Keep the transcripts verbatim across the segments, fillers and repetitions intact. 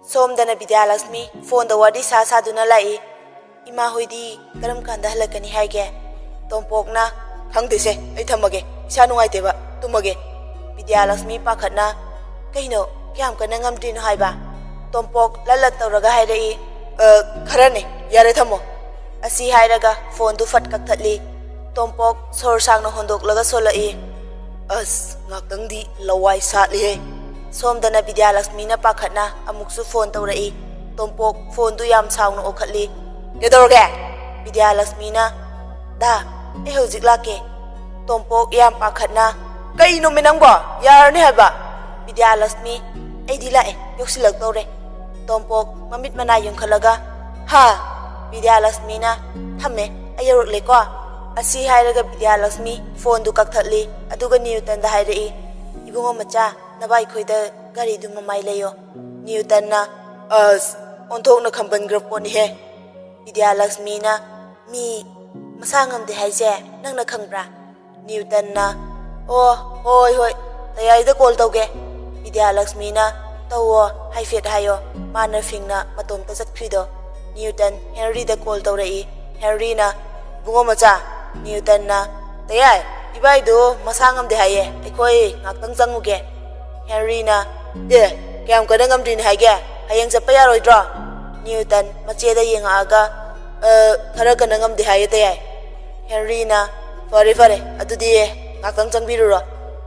ꯁꯣꯝꯗꯅ ꯕꯤꯗ꯭ꯌꯥꯂꯛꯁꯃꯤ ꯐꯣꯟꯗ ꯋꯥꯔꯤ ꯁꯥ ꯁꯥꯗꯨꯅ ꯂꯥꯛꯏ꯫ "ꯏꯃꯥ ꯍꯣꯏꯗꯤ ꯀꯔꯝ ꯀꯥꯟꯗ ꯍꯜꯂꯛꯀꯅꯤ ꯍꯥꯏꯒꯦ?" ꯇꯣꯝꯄꯣꯛꯅ, "ꯈꯪꯗꯦꯁꯦ, ꯑꯩ ꯊꯝꯃꯒꯦ, ꯏꯁꯥ ꯅꯨꯡꯉꯥꯏꯇꯦꯕ, ꯇꯨꯝꯃꯒꯦ"꯫ ꯕꯤꯗ꯭ꯌꯥꯂꯛꯁꯃꯤ ꯄꯥꯈꯠꯅ, "ꯀꯩꯅꯣ, ꯀꯌꯥꯝ ꯀꯟꯅ ꯉꯝꯗ꯭ꯔꯤꯅꯣ ꯍꯥꯏꯕ?" ꯇꯣꯝꯄꯣꯛ ꯂꯠ ꯂꯠ ꯇꯧꯔꯒ ꯍꯥꯏꯔꯛꯏ, "ꯑ, ꯈꯔꯅꯦ, ꯌꯥꯔꯦ, ꯊꯝꯃꯣ"꯫ ꯑꯁꯤ ꯍꯥꯏꯔꯒ ꯐꯣꯟꯗꯨ ꯐꯠ ꯀꯛꯊꯠꯂꯤ꯫ ꯇꯣꯝꯄꯣꯛ ꯁꯣꯔ ꯁꯥꯡꯅ ꯍꯣꯟꯗꯣꯛꯂꯒ ꯁꯣꯜꯂꯛꯏ, "ꯑꯁ, ꯉꯥꯛꯇꯪꯗꯤ ꯂꯋꯥꯏ ꯁꯥꯠꯂꯤꯍꯦ"꯫ ꯁꯣꯝꯗꯅ ꯕꯤꯗ꯭ꯌꯥꯂꯛꯁꯃꯤꯅ ꯄꯥꯈꯠꯅ ꯑꯃꯨꯛꯁꯨ ꯐꯣꯟ ꯇꯧꯔꯛꯏ꯫ ꯇꯣꯝꯄꯣꯛ ꯐꯣꯟꯗꯨ ꯌꯥꯝ ꯁꯥꯎꯅ ꯑꯣꯛꯈꯠꯂꯤ꯫ "ꯀꯩꯗꯧꯔꯒꯦ?" ꯕꯤꯗ꯭ꯌꯥꯂꯛꯁꯃꯤꯅ, "ꯗꯥ, ꯑꯩ ꯍꯧꯖꯤꯛ ꯂꯥꯛꯀꯦ"꯫ ꯇꯣꯝꯄꯣꯛ ꯌꯥꯝ ꯄꯥꯈꯠꯅ, "ꯀꯩꯅꯣꯃꯤ ꯅꯪꯕꯣ? ꯌꯥꯔꯅꯤ ꯍꯥꯏꯕ"꯫ ꯕꯤꯗ꯭ꯌꯥꯂꯛꯁꯃꯤ, "ꯑꯩꯗꯤ ꯂꯥꯛꯑꯦ, ꯌꯧꯁꯤꯜꯂꯛꯇꯧꯔꯦ"꯫ ꯇꯣꯝꯄꯣꯛ ꯃꯃꯤꯠ ꯃꯅꯥ ꯌꯨꯡꯈꯠꯂꯒ, "ꯍꯥ?" ꯕꯤꯗ꯭ꯌꯥꯂꯛꯁꯃꯤꯅ, "ꯊꯝꯃꯦ, ꯑꯩ ꯌꯧꯔꯛꯂꯦꯀꯣ"꯫ ꯑꯁꯤ ꯍꯥꯏꯔꯒ ꯕꯤꯗ꯭ꯌꯥꯂꯛꯁꯃꯤ ꯐꯣꯟꯗꯨ ꯀꯛꯊꯠꯂꯤ, ꯑꯗꯨꯒ ꯅ꯭ꯌꯨꯇꯟꯗ ꯍꯥꯏꯔꯛꯏ, "ꯏꯕꯨꯡꯉꯣ ꯃꯆꯥ, ꯅꯕꯥꯏꯈꯣꯏꯗ ꯒꯥꯔꯤꯗꯨ ꯃꯃꯥꯏ ꯂꯩꯌꯣ"꯫ ꯅ꯭ꯌꯨꯇꯟꯅ, "ꯑꯁ, ꯑꯣꯟꯊꯣꯛꯅ ꯈꯝꯕꯟꯈ꯭ꯔ ꯄꯣꯠꯅꯤꯍꯦ"꯫ ꯕꯤꯗ꯭ꯌꯥꯂꯛꯁꯃꯤꯅ, "ꯃꯤ ꯃꯁꯥ ꯉꯝꯗꯦ ꯍꯥꯏꯁꯦ ꯅꯪꯅ ꯈꯪꯕ꯭ꯔꯥ?" ꯅ꯭ꯌꯨꯇꯟꯅ, "ꯑꯣ, ꯍꯣꯏ, ꯍꯣꯏ, ꯇꯌꯥꯏꯗ ꯀꯣꯜ ꯇꯧꯒꯦ"꯫ ꯕꯤꯗ꯭ꯌꯥꯂꯛꯁꯃꯤꯅ, "ꯇꯧꯋꯣ, ꯍꯥꯏꯐꯦꯠ ꯍꯥꯏꯌꯣ", ꯃꯥꯅ ꯐꯤꯡꯅ ꯃꯇꯣꯝꯇ ꯆꯠꯈ꯭ꯔꯤꯗꯣ꯫ ꯅ꯭ꯌꯨꯇꯟ ꯍꯦꯅꯔꯤꯗ ꯀꯣꯜ ꯇꯧꯔꯛꯏ꯫ ꯍꯦꯅꯔꯤꯅ, "ꯏꯕꯨꯡꯉꯣ ꯃꯆꯥ"꯫ ꯅ꯭ꯌꯨꯇꯟꯅ, "ꯇꯌꯥꯏ, ꯏꯕꯥꯏꯗꯨ ꯃꯁꯥ ꯉꯝꯗꯦ ꯍꯥꯏꯌꯦ, ꯑꯩꯈꯣꯏ ꯉꯥꯛꯇꯪ ꯆꯪꯉꯨꯒꯦ"꯫ ꯍꯦꯅꯔꯤꯅ, "ꯑꯦ, ꯀꯌꯥꯝ ꯀꯟꯅ ꯉꯝꯗ꯭ꯔꯤꯅꯦ ꯍꯥꯏꯒꯦ? ꯍꯌꯦꯡ ꯆꯠꯄ ꯌꯥꯔꯣꯏꯗ꯭ꯔꯣ?" ꯅ꯭ꯌꯨꯇꯟ ꯃꯆꯦꯗ ꯌꯦꯡꯉꯛꯑꯒ, "ꯑ, ꯈꯔ ꯀꯟꯅ ꯉꯝꯗꯦ ꯍꯥꯏꯌꯦ ꯇꯌꯥꯏ"꯫ ꯍꯦꯅꯔꯤꯅ, "ꯐꯔꯦ, ꯐꯔꯦ, ꯑꯗꯨꯗꯤ ꯉꯥꯛꯇꯪ ꯆꯪꯕꯤꯔꯨꯔꯣ"꯫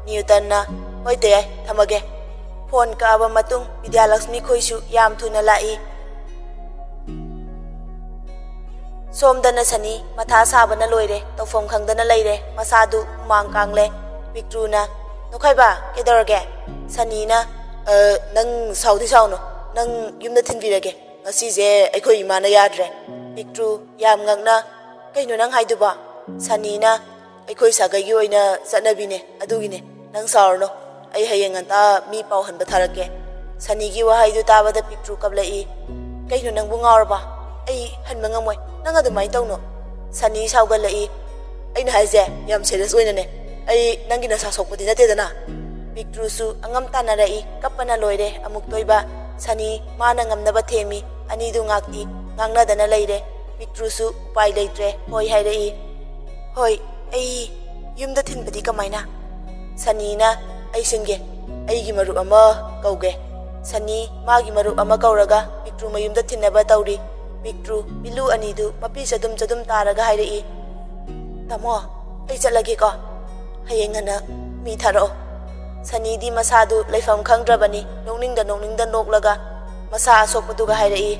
ꯅ꯭ꯌꯨꯇꯟꯅ, "ꯍꯣꯏ ꯇꯌꯥꯏ, ꯊꯝꯃꯒꯦ"꯫ ꯐꯣꯟ ꯀꯛꯑꯕ ꯃꯇꯨꯡ ꯕꯤꯗ꯭ꯌꯥꯂꯛꯁꯃꯤ ꯈꯣꯏꯁꯨ ꯌꯥꯝ ꯊꯨꯅ ꯂꯥꯛꯏ꯫ ꯁꯣꯝꯗꯅ ꯁꯅꯤ ꯃꯊꯥ ꯁꯥꯕꯅ ꯂꯣꯏꯔꯦ, ꯇꯧꯐꯝ ꯈꯪꯗꯅ ꯂꯩꯔꯦ, ꯃꯁꯥꯗꯨ ꯍꯨꯃꯥꯡ ꯀꯥꯡꯂꯦ꯫ ꯄꯤꯛꯇ꯭ꯔꯨꯅ, "ꯅꯈꯣꯏꯕ, ꯀꯩꯗꯧꯔꯒꯦ?" ꯁꯅꯤꯅ, "ꯑ, ꯅꯪ ꯁꯥꯎꯗꯤ ꯁꯥꯎꯅꯨ, ꯅꯪ ꯌꯨꯝꯗ ꯊꯤꯟꯕꯤꯔꯒꯦ, ꯉꯁꯤꯁꯦ ꯑꯩꯈꯣꯏ ꯏꯃꯥꯅ ꯌꯥꯗ꯭ꯔꯦ"꯫ ꯄꯤꯛꯇ꯭ꯔꯨ ꯌꯥꯝ ꯉꯛꯅ, "ꯀꯩꯅꯣ ꯅꯪ ꯍꯥꯏꯗꯨꯕꯣ?" ꯁꯅꯤꯅ, "ꯑꯩꯈꯣꯏ ꯁꯥꯒꯩꯒꯤ ꯑꯣꯏꯅ ꯆꯠꯅꯕꯤꯅꯦ, ꯑꯗꯨꯒꯤꯅꯦ, ꯅꯪ ꯁꯥꯎꯔꯅꯨ, ꯑꯩ ꯍꯌꯦꯡ ꯉꯟꯇꯥ ꯃꯤ ꯄꯥꯎ ꯍꯟꯕ ꯊꯥꯔꯛꯀꯦ"꯫ ꯁꯅꯤꯒꯤ ꯋꯥꯍꯩꯗꯨ ꯇꯥꯕꯗ ꯄꯤꯛꯇ꯭ꯔꯨ ꯀꯞꯂꯛꯏ꯫ "ꯀꯩꯅꯣ ꯅꯪꯕꯨ ꯉꯥꯎꯔꯕ? ꯑꯩ ꯍꯟꯕ ꯉꯝꯃꯣꯏ, ꯅꯪ ꯑꯗꯨꯃꯥꯏꯅ ꯇꯧꯅꯨ"꯫ ꯁꯅꯤ ꯁꯥꯎꯒꯠꯂꯛꯏ꯫ "ꯑꯩꯅ ꯍꯥꯏꯁꯦ ꯌꯥꯝ ꯁꯦꯔꯤꯌꯁ ꯑꯣꯏꯅꯅꯦ, ꯑꯩ ꯅꯪꯒꯤ ꯅꯁꯥ ꯁꯣꯛꯄꯗꯤ ꯅꯠꯇꯦꯗꯅ"꯫ ꯄꯤꯛꯇ꯭ꯔꯨꯁꯨ ꯑꯉꯝ ꯇꯥꯟꯅꯔꯛꯏ, ꯀꯞꯄꯅ ꯂꯣꯏꯔꯦ꯫ ꯑꯃꯨꯛꯇꯣꯏꯕ, ꯁꯅꯤ ꯃꯥꯅ ꯉꯝꯅꯕ ꯊꯦꯝꯃꯤ꯫ ꯑꯅꯤꯗꯨ ꯉꯥꯛꯇꯤ ꯉꯥꯡꯅꯗꯅ ꯂꯩꯔꯦ꯫ ꯄꯤꯛꯇ꯭ꯔꯨꯁꯨ ꯎꯄꯥꯏ ꯂꯩꯇ꯭ꯔꯦ, ꯍꯣꯏ ꯍꯥꯏꯔꯛꯏ꯫ "ꯍꯣꯏ, ꯑꯩ ꯌꯨꯝꯗ ꯊꯤꯟꯕꯗꯤ ꯀꯃꯥꯏꯅ?" ꯁꯅꯤꯅ, "ꯑꯩ ꯁꯤꯟꯒꯦ, ꯑꯩꯒꯤ ꯃꯔꯨꯞ ꯑꯃ ꯀꯧꯒꯦ꯫" ꯁꯅꯤ ꯃꯥꯒꯤ ꯃꯔꯨꯞ ꯑꯃ ꯀꯧꯔꯒ ꯄꯤꯛꯇ꯭ꯔꯨ ꯃꯌꯨꯝꯗ ꯊꯤꯟꯅꯕ ꯇꯧꯔꯤ꯫ ꯄꯤꯛꯇ꯭ꯔꯨ ꯄꯤꯂꯨ ꯑꯅꯤꯗꯨ ꯃꯄꯤ ꯆꯗꯨꯝ ꯆꯗꯨꯝ ꯇꯥꯔꯒ ꯍꯥꯏꯔꯛꯏ, "ꯇꯥꯃꯣ, ꯑꯩ ꯆꯠꯂꯒꯦꯀꯣ꯫ ꯍꯌꯦꯡ ꯉꯟꯅ ꯃꯤ ꯊꯥꯔꯛꯑꯣ꯫" ꯁꯅꯤꯗꯤ ꯃꯁꯥꯗꯨ ꯂꯩꯐꯝ ꯈꯪꯗ꯭ꯔꯕꯅꯤ꯫ ꯅꯣꯛꯅꯤꯡꯗ ꯅꯣꯛꯅꯤꯡꯗ ꯅꯣꯛꯂꯒ ꯃꯁꯥ ꯑꯁꯣꯛꯄꯗꯨꯒ ꯍꯥꯏꯔꯛꯏ,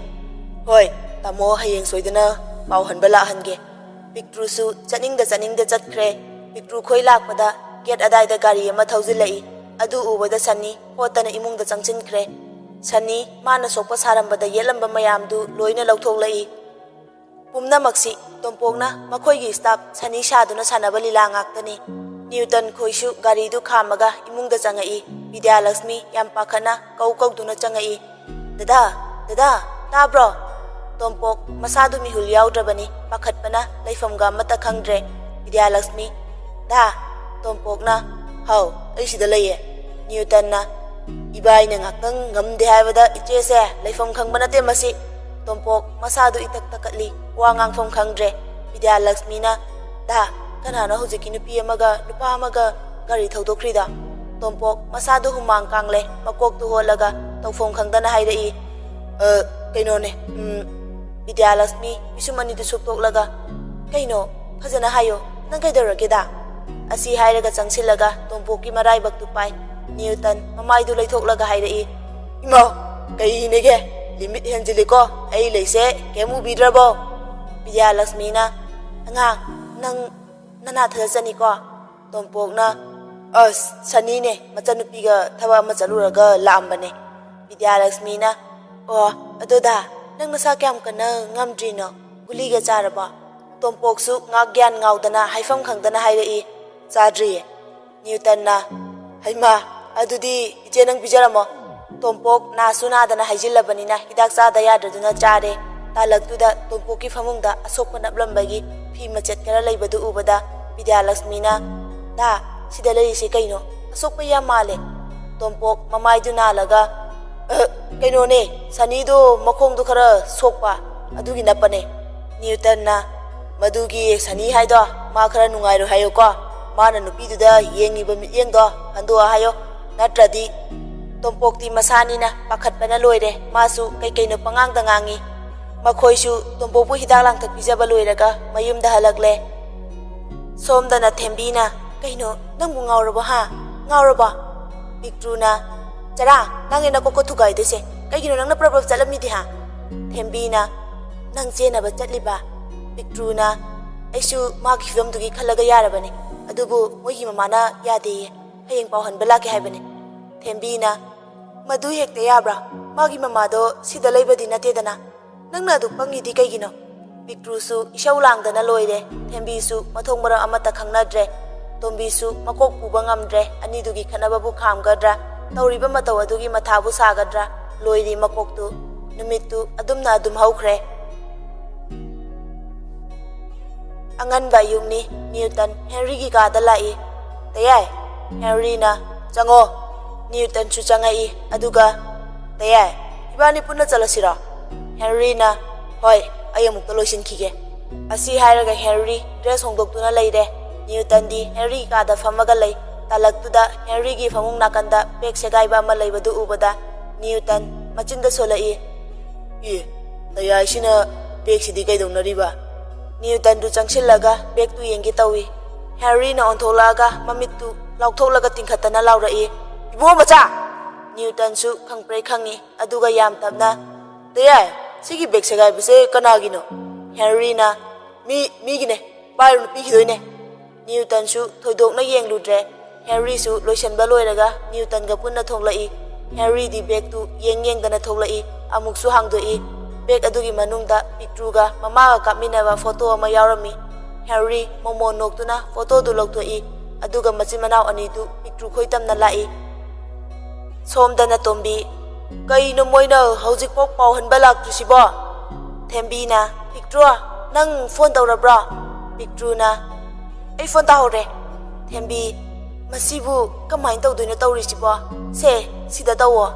"ꯍꯣꯏ, ꯇꯥꯃꯣ ꯍꯌꯦꯡ ꯁꯣꯏꯗꯅ ꯄꯥꯎ ꯍꯟꯕ ꯂꯥꯛꯍꯟꯒꯦ꯫" ꯄꯤꯛꯇ꯭ꯔꯨꯁꯨ ꯆꯠꯅꯤꯡꯗ ꯆꯠꯅꯤꯡꯗ ꯆꯠꯈ꯭ꯔꯦ꯫ ꯄꯤꯛꯇ꯭ꯔꯨ ꯈꯣꯏ ꯂꯥꯛꯄꯗ ꯒꯦꯠ ꯑꯗꯥꯏꯗ ꯒꯥꯔꯤ ꯑꯃ ꯊꯧꯖꯤꯜꯂꯛꯏ꯫ ꯑꯗꯨ ꯎꯕꯗ ꯁꯅꯤ ꯍꯣꯠꯇꯅ ꯏꯃꯨꯡꯗ ꯆꯪꯁꯤꯟꯈ꯭ꯔꯦ꯫ ꯁꯅꯤ ꯃꯥꯅ ꯁꯣꯛꯄ ꯁꯥꯔꯝꯕꯗ ꯌꯦꯠꯂꯝꯕ ꯃꯌꯥꯝꯗꯨ ꯂꯣꯏꯅ ꯂꯧꯊꯣꯛꯂꯛꯏ꯫ ꯄꯨꯝꯅꯃꯛꯁꯤ ꯇꯣꯝꯄꯣꯛꯅ ꯃꯈꯣꯏꯒꯤ ꯁ꯭ꯇꯥꯐ ꯁꯅꯤ ꯁꯥꯗꯨꯅ ꯁꯥꯟꯅꯕ ꯂꯤꯂꯥ ꯉꯥꯛꯇꯅꯤ꯫ ꯅ꯭ꯌꯨꯇꯟ ꯈꯣꯏꯁꯨ ꯒꯥꯔꯤꯗꯨ ꯈꯥꯝꯃꯒ ꯏꯃꯨꯡꯗ ꯆꯪꯉꯛꯏ꯫ ꯕꯤꯗ꯭ꯌꯥꯂꯛꯁꯃꯤ ꯌꯥꯝ ꯄꯥꯈꯠꯅ ꯀꯧ ꯀꯧꯗꯨꯅ ꯆꯪꯉꯛꯏ꯫ "ꯗꯗꯥ, ꯗꯗꯥ, ꯇꯥꯕ꯭ꯔꯣ?" ꯇꯣꯝꯄꯣꯛ ꯃꯁꯥꯗꯨ ꯃꯤꯍꯨꯜ ꯌꯥꯎꯗ꯭ꯔꯕꯅꯤ, ꯄꯥꯈꯠꯄꯅ ꯂꯩꯐꯝꯒ ꯑꯃꯠꯇ ꯈꯪꯗ꯭ꯔꯦ꯫ ꯕꯤꯗ꯭ꯌꯥꯂꯛꯁꯃꯤ, "ꯗꯥ꯫" ꯇꯣꯝꯄꯣꯛꯅ, "ꯍꯥꯎ, ꯑꯩ ꯁꯤꯗ ꯂꯩꯌꯦ꯫" ꯅ꯭ꯌꯨꯇꯟꯅ, "ꯏꯕꯥꯏꯅ ꯉꯥꯛꯇꯪ ꯉꯝꯗꯦ ꯍꯥꯏꯕꯗ ꯏꯆꯦꯁꯦ ꯂꯩꯐꯝ ꯈꯪꯕ ꯅꯠꯇꯦ ꯃꯁꯤ꯫" ꯇꯣꯝꯄꯣꯛ ꯃꯁꯥꯗꯨ ꯏꯇꯛ ꯇꯛꯀꯠꯂꯤ, ꯋꯥ ꯉꯥꯡꯐꯝ ꯈꯪꯗ꯭ꯔꯦ꯫ ꯕꯤꯗ꯭ꯌꯥꯂꯛꯁꯃꯤꯅ, "ꯗꯥ, ꯀꯅꯥꯅꯣ ꯍꯧꯖꯤꯛꯀꯤ ꯅꯨꯄꯤ ꯑꯃꯒ ꯅꯨꯄꯥ ꯑꯃꯒ ꯒꯥꯔꯤ ꯊꯧꯗꯣꯛꯈ꯭ꯔꯤꯗꯣ?" ꯇꯣꯝꯄꯣꯛ ꯃꯁꯥꯗꯨ ꯍꯨꯃꯥꯡ ꯀꯥꯡꯂꯦ, ꯃꯀꯣꯛꯇꯨ ꯍꯣꯠꯂꯒ ꯇꯧꯐꯝ ꯈꯪꯗꯅ ꯍꯥꯏꯔꯛꯏ, "ꯑ, ꯀꯩꯅꯣꯅꯦ, ꯎꯝ꯫" ꯕꯤꯗ꯭ꯌꯥꯂꯛꯁꯃꯤ ꯄꯤꯁꯨꯝ ꯑꯅꯤꯗꯨ ꯁꯨꯛꯇꯣꯛꯂꯒ, "ꯀꯩꯅꯣ? ꯐꯖꯅ ꯍꯥꯏꯌꯣ, ꯅꯪ ꯀꯩꯗꯧꯔꯒꯦꯗ?" ꯑꯁꯤ ꯍꯥꯏꯔꯒ ꯆꯪꯁꯤꯜꯂꯒ ꯇꯣꯝꯄꯣꯛꯀꯤ ꯃꯔꯥꯏꯕꯛꯇꯨ ꯄꯥꯏ꯫ ꯅ꯭ꯌꯨꯇꯟ ꯃꯃꯥꯏꯗꯨ ꯂꯩꯊꯣꯛꯂꯒ ꯍꯥꯏꯔꯛꯏ, "ꯏꯃꯥ, ꯀꯩꯅꯦꯒꯦ? ꯂꯤꯃꯤꯠ ꯍꯦꯟꯖꯤꯜꯂꯤꯀꯣ, ꯑꯩ ꯂꯩꯁꯦ ꯀꯩꯝ ꯎꯕꯤꯗ꯭ꯔꯕꯣ?" ꯕꯤꯗ꯭ꯌꯥꯂꯛꯁꯃꯤꯅ, "ꯑꯉꯥꯡ, ꯅꯪ ꯅꯅꯥ ꯊꯥꯖꯆꯅꯤꯀꯣ?" ꯇꯣꯝꯄꯣꯛꯅ, "ꯑꯁ, ꯁꯅꯤꯅꯦ, ꯃꯆꯟꯅꯨꯄꯤꯒ ꯊꯕꯛ ꯑꯃ ꯆꯠꯂꯨꯔꯒ ꯂꯥꯛꯑꯝꯕꯅꯦ꯫" ꯕꯤꯗ꯭ꯌꯥꯂꯛꯁꯃꯤꯅ, "ꯑꯣ, ꯑꯗꯣꯗ, ꯅꯪ ꯅꯁꯥ ꯀꯌꯥꯝ ꯀꯟꯅ ꯉꯝꯗ꯭ꯔꯤꯅꯣ? ꯒꯨꯂꯤꯒ ꯆꯥꯔꯕꯣ?" ꯇꯣꯝꯄꯣꯛꯁꯨ ꯉꯥꯛ ꯒ꯭ꯌꯥꯟ ꯉꯥꯎꯗꯅ ꯍꯥꯏꯐꯝ ꯈꯪꯗꯅ ꯍꯥꯏꯔꯛꯏ, "ꯆꯥꯗ꯭ꯔꯤꯌꯦ꯫" ꯅ꯭ꯌꯨꯇꯟꯅ, "ꯍꯩꯃꯥ, ꯑꯗꯨꯗꯤ ꯏꯆꯦ ꯅꯪ ꯄꯤꯖꯔꯝꯃꯣ꯫" ꯇꯣꯝꯄꯣꯛ ꯅꯥꯁꯨ ꯅꯥꯗꯅ ꯍꯥꯏꯖꯤꯜꯂꯕꯅꯤꯅ ꯍꯤꯗꯥꯛ ꯆꯥꯗ ꯌꯥꯗ꯭ꯔꯗꯨꯅ ꯆꯥꯔꯦ꯫ ꯇꯥꯂꯛꯇꯨꯗ ꯇꯣꯝꯄꯣꯛꯀꯤ ꯐꯃꯨꯡꯗ ꯑꯁꯣꯛꯄ ꯅꯞꯂꯝꯕꯒꯤ ꯐꯤ ꯃꯆꯦꯠ ꯈꯔ ꯂꯩꯕꯗꯨ ꯎꯕꯗ ꯕꯤꯗ꯭ꯌꯥꯂꯛꯁꯃꯤꯅ, "ꯗꯥ, ꯁꯤꯗ ꯂꯩꯔꯤꯁꯤ ꯀꯩꯅꯣ? ꯑꯁꯣꯛꯄ ꯌꯥꯝ ꯃꯥꯜꯂꯦ꯫" ꯇꯣꯝꯄꯣꯛ ꯃꯃꯥꯏꯗꯨ ꯅꯥꯜꯂꯒ, "ꯑꯍ, "ꯀꯩꯅꯣꯅꯦ, ꯁꯅꯤꯗꯣ ꯃꯈꯣꯡꯗꯣ ꯈꯔ ꯁꯣꯛꯄ, ꯑꯗꯨꯒꯤ ꯅꯞꯄꯅꯦ꯫" ꯅ꯭ꯌꯨꯇꯟꯅ, "ꯃꯗꯨꯒꯤ ꯁꯅꯤ ꯍꯥꯏꯗꯣ ꯃꯥ ꯈꯔ ꯅꯨꯡꯉꯥꯏꯔꯣꯏ ꯍꯥꯏꯌꯨꯀꯣ, ꯃꯥꯅ ꯅꯨꯄꯤꯗꯨꯗ ꯌꯦꯡꯉꯤꯕ ꯃꯤꯠꯌꯦꯡꯗꯣ ꯍꯟꯗꯣꯛꯑ ꯍꯥꯏꯌꯣ, ꯅꯠꯇ꯭ꯔꯗꯤ ꯇꯣꯝꯄꯣꯛꯇꯤ ꯃꯁꯥꯅꯤꯅ ꯄꯥꯈꯠꯄꯅ ꯂꯣꯏꯔꯦ, ꯃꯥꯁꯨ ꯀꯩ ꯀꯩꯅꯣ ꯄꯉꯥꯡꯗ ꯉꯥꯡꯉꯤ꯫" ꯃꯈꯣꯏꯁꯨ ꯇꯣꯝꯄꯣꯛꯄꯨ ꯍꯤꯗꯥꯛ ꯂꯥꯡꯊꯛ ꯄꯤꯖꯕ ꯂꯣꯏꯔꯒ ꯃꯌꯨꯝꯗ ꯍꯜꯂꯛꯂꯦ꯫ ꯁꯣꯝꯗꯅ ꯊꯦꯝꯕꯤꯅ, "ꯀꯩꯅꯣ, ꯅꯪꯕꯨ ꯉꯥꯎꯔꯕꯣ ꯍꯥ? ꯉꯥꯎꯔꯕꯣ?" ꯄꯤꯛꯇ꯭ꯔꯨꯅ, "ꯆꯔꯥ, ꯅꯪꯅꯦ ꯅꯀꯣꯛꯀ ꯊꯨꯒꯥꯏꯗꯣꯏꯁꯦ꯫ ꯀꯩꯒꯤꯅꯣ ꯅꯪꯅ ꯄ꯭ꯔꯞ ꯄ꯭ꯔꯞ ꯆꯠꯂꯝꯃꯤꯗꯤ ꯍꯥ?" ꯊꯦꯝꯕꯤꯅ, "ꯅꯪ ꯆꯦꯟꯅꯕ ꯆꯠꯂꯤꯕ?" ꯄꯤꯛꯇ꯭ꯔꯨꯅ, "ꯑꯩꯁꯨ ꯃꯥꯒꯤ ꯐꯤꯕꯝꯗꯨꯒꯤ ꯈꯜꯂꯒ ꯌꯥꯔꯕꯅꯦ, ꯑꯗꯨꯕꯨ ꯃꯣꯏꯒꯤ ꯃꯃꯥꯅ ꯌꯥꯗꯦꯌꯦ, ꯍꯌꯦꯡ ꯄꯥꯎ ꯍꯟꯕ ꯂꯥꯛꯀꯦ ꯍꯥꯏꯕꯅꯦ꯫" ꯊꯦꯝꯕꯤꯅ, "ꯃꯗꯨ ꯍꯦꯛꯇ ꯌꯥꯕ꯭ꯔꯥ? ꯃꯥꯒꯤ ꯃꯃꯥꯗꯣ ꯁꯤꯗ ꯂꯩꯕꯗꯤ ꯅꯠꯇꯦꯗꯅ꯫ ꯅꯪꯅ ꯑꯗꯨꯛ ꯄꯪꯉꯤꯗꯤ ꯀꯩꯒꯤꯅꯣ?" ꯄꯤꯛꯇ꯭ꯔꯨꯁꯨ ꯏꯁꯧ ꯂꯥꯡꯗꯅ ꯂꯣꯏꯔꯦ꯫ ꯊꯦꯝꯕꯤꯁꯨ ꯃꯊꯣꯡ ꯃꯔꯝ ꯑꯃꯠꯇ ꯈꯪꯅꯗ꯭ꯔꯦ꯫ ꯇꯣꯝꯕꯤꯁꯨ ꯃꯀꯣꯛ ꯄꯨꯕ ꯉꯝꯗ꯭ꯔꯦ꯫ ꯑꯅꯤꯗꯨꯒꯤ ꯈꯠꯅꯕꯕꯨ ꯈꯥꯝꯒꯗ꯭ꯔꯥ? ꯇꯧꯔꯤꯕ ꯃꯇꯧ ꯑꯗꯨꯒꯤ ꯃꯊꯥꯕꯨ ꯁꯥꯒꯗ꯭ꯔꯥ? ꯂꯣꯏꯔꯤ ꯃꯀꯣꯛꯇꯨ꯫ ꯅꯨꯃꯤꯠꯇꯨ ꯑꯗꯨꯝꯅ ꯑꯗꯨꯝ ꯍꯧꯈ꯭ꯔꯦ꯫ ꯑꯉꯟꯕ ꯑꯌꯨꯛꯅꯤ꯫ ꯅ꯭ꯌꯨꯇꯟ ꯍꯦꯅꯔꯤꯒꯤ ꯀꯥꯗ ꯂꯥꯛꯏ꯫ "ꯇꯌꯥꯏ?" ꯍꯦꯅꯔꯤꯅ, "ꯆꯪꯉꯣ꯫" ꯅ꯭ꯌꯨꯇꯟꯁꯨ ꯆꯪꯉꯛꯏ꯫ ꯑꯗꯨꯒ, "ꯇꯌꯥꯏ, ꯏꯕꯥꯅꯤ ꯄꯨꯟꯅ ꯆꯠꯂꯁꯤꯔꯣ?" ꯍꯦꯅꯔꯤꯅ, "ꯍꯣꯏ, ꯑꯩ ꯑꯃꯨꯛꯇ ꯂꯣꯏꯁꯤꯟꯈꯤꯒꯦ꯫" ꯑꯁꯤ ꯍꯥꯏꯔꯒ ꯍꯦꯅꯔꯤ ꯗ꯭ꯔꯦꯁ ꯍꯣꯡꯗꯣꯛꯇꯨꯅ ꯂꯩꯔꯦ꯫ ꯅ꯭ꯌꯨꯇꯟꯗꯤ ꯍꯦꯅꯔꯤꯒꯤ ꯀꯥꯗ ꯐꯝꯃꯒ ꯂꯩ꯫ ꯇꯥꯂꯛꯇꯨꯗ ꯍꯦꯅꯔꯤꯒꯤ ꯐꯃꯨꯡ ꯅꯥꯀꯟꯗ ꯕꯦꯒ ꯁꯦꯒꯥꯏꯕ ꯑꯃ ꯂꯩꯕꯗꯨ ꯎꯕꯗ ꯅ꯭ꯌꯨꯇꯟ ꯃꯆꯤꯟꯗ ꯁꯣꯜꯂꯛꯏ꯫ "ꯑꯦ, ꯇꯌꯥꯏꯁꯤꯅ ꯕꯦꯒꯁꯤꯗꯤ ꯀꯩꯗꯧꯅꯔꯤꯕ?" ꯅ꯭ꯌꯨꯇꯟꯗꯨ ꯆꯪꯁꯤꯜꯂꯒ ꯕꯦꯒꯇꯨ ꯌꯦꯡꯒꯦ ꯇꯧꯏ꯫ ꯍꯦꯅꯔꯤꯅ ꯑꯣꯟꯊꯣꯛꯂꯛꯑꯒ ꯃꯃꯤꯠꯇꯨ ꯂꯥꯎꯊꯣꯛꯂꯒ ꯇꯤꯡꯈꯠꯇꯅ ꯂꯥꯎꯔꯛꯏ, "ꯏꯕꯨꯡꯉꯣ ꯃꯆꯥ!" ꯅ꯭ꯌꯨꯇꯟꯁꯨ ꯈꯪꯄ꯭ꯔꯦꯛ ꯈꯪꯉꯤ, ꯑꯗꯨꯒ ꯌꯥꯝ ꯇꯞꯅ, "ꯇꯌꯥꯏ, ꯁꯤꯒꯤ ꯕꯦꯒ ꯁꯦꯒꯥꯏꯕꯁꯦ ꯀꯅꯥꯒꯤꯅꯣ?" ꯍꯦꯅꯔꯤꯅ, "ꯃꯤ, ꯃꯤꯒꯤꯅꯦ, ꯄꯥꯏꯔꯨꯅꯨ, ꯄꯤꯈꯤꯗꯣꯏꯅꯦ꯫" ꯅ꯭ꯌꯨꯇꯟꯁꯨ ꯊꯣꯏꯗꯣꯛꯅ ꯌꯦꯡꯂꯨꯗ꯭ꯔꯦ꯫ ꯍꯦꯅꯔꯤꯁꯨ ꯂꯣꯏꯁꯟꯕ ꯂꯣꯏꯔꯒ ꯅ꯭ꯌꯨꯇꯟꯒ ꯄꯨꯟꯅ ꯊꯣꯛꯂꯛꯏ꯫ ꯍꯦꯅꯔꯤꯗꯤ ꯕꯦꯒꯇꯨ ꯌꯦꯡ ꯌꯦꯡꯗꯅ ꯊꯣꯛꯂꯛꯏ꯫ ꯑꯃꯨꯛꯁꯨ ꯍꯥꯡꯗꯣꯛꯏ꯫ ꯕꯦꯒ ꯑꯗꯨꯒꯤ ꯃꯅꯨꯡꯗ ꯄꯤꯛꯇ꯭ꯔꯨꯒ ꯃꯃꯥꯒ ꯀꯥꯞꯃꯤꯟꯅꯕ ꯐꯣꯇꯣ ꯑꯃ ꯌꯥꯎꯔꯝꯃꯤ꯫ ꯍꯦꯅꯔꯤ ꯃꯣꯃꯣꯟ ꯅꯣꯛꯇꯨꯅ ꯐꯣꯇꯣꯗꯨ ꯂꯧꯊꯣꯛꯏ, ꯑꯗꯨꯒ ꯃꯆꯤꯟ ꯃꯅꯥꯎ ꯑꯅꯤꯗꯨ ꯄꯤꯛꯇ꯭ꯔꯨ ꯈꯣꯏꯇꯝꯅ ꯂꯥꯛꯏ꯫ ꯁꯣꯝꯗꯅ ꯇꯣꯝꯕꯤ, "ꯀꯩꯅꯣ ꯃꯣꯏꯅ ꯍꯧꯖꯤꯛꯐꯥꯎ ꯄꯥꯎ ꯍꯟꯕ ꯂꯥꯛꯇ꯭ꯔꯤꯁꯤꯕꯣ?" ꯊꯦꯝꯕꯤꯅ, "ꯄꯤꯛꯇ꯭ꯔꯨ, ꯅꯪ ꯐꯣꯟ ꯇꯧꯔꯕ꯭ꯔꯣ?" ꯄꯤꯛꯇ꯭ꯔꯨꯅ, "ꯑꯩ ꯐꯣꯟ ꯇꯥꯍꯧꯔꯦ꯫" ꯊꯦꯝꯕꯤ, "ꯃꯁꯤꯕꯨ ꯀꯃꯥꯏꯅ ꯇꯧꯗꯣꯏꯅꯣ ꯇꯧꯔꯤꯁꯤꯕꯣ? ꯁꯦ, ꯁꯤꯗ ꯇꯧꯋꯣ꯫"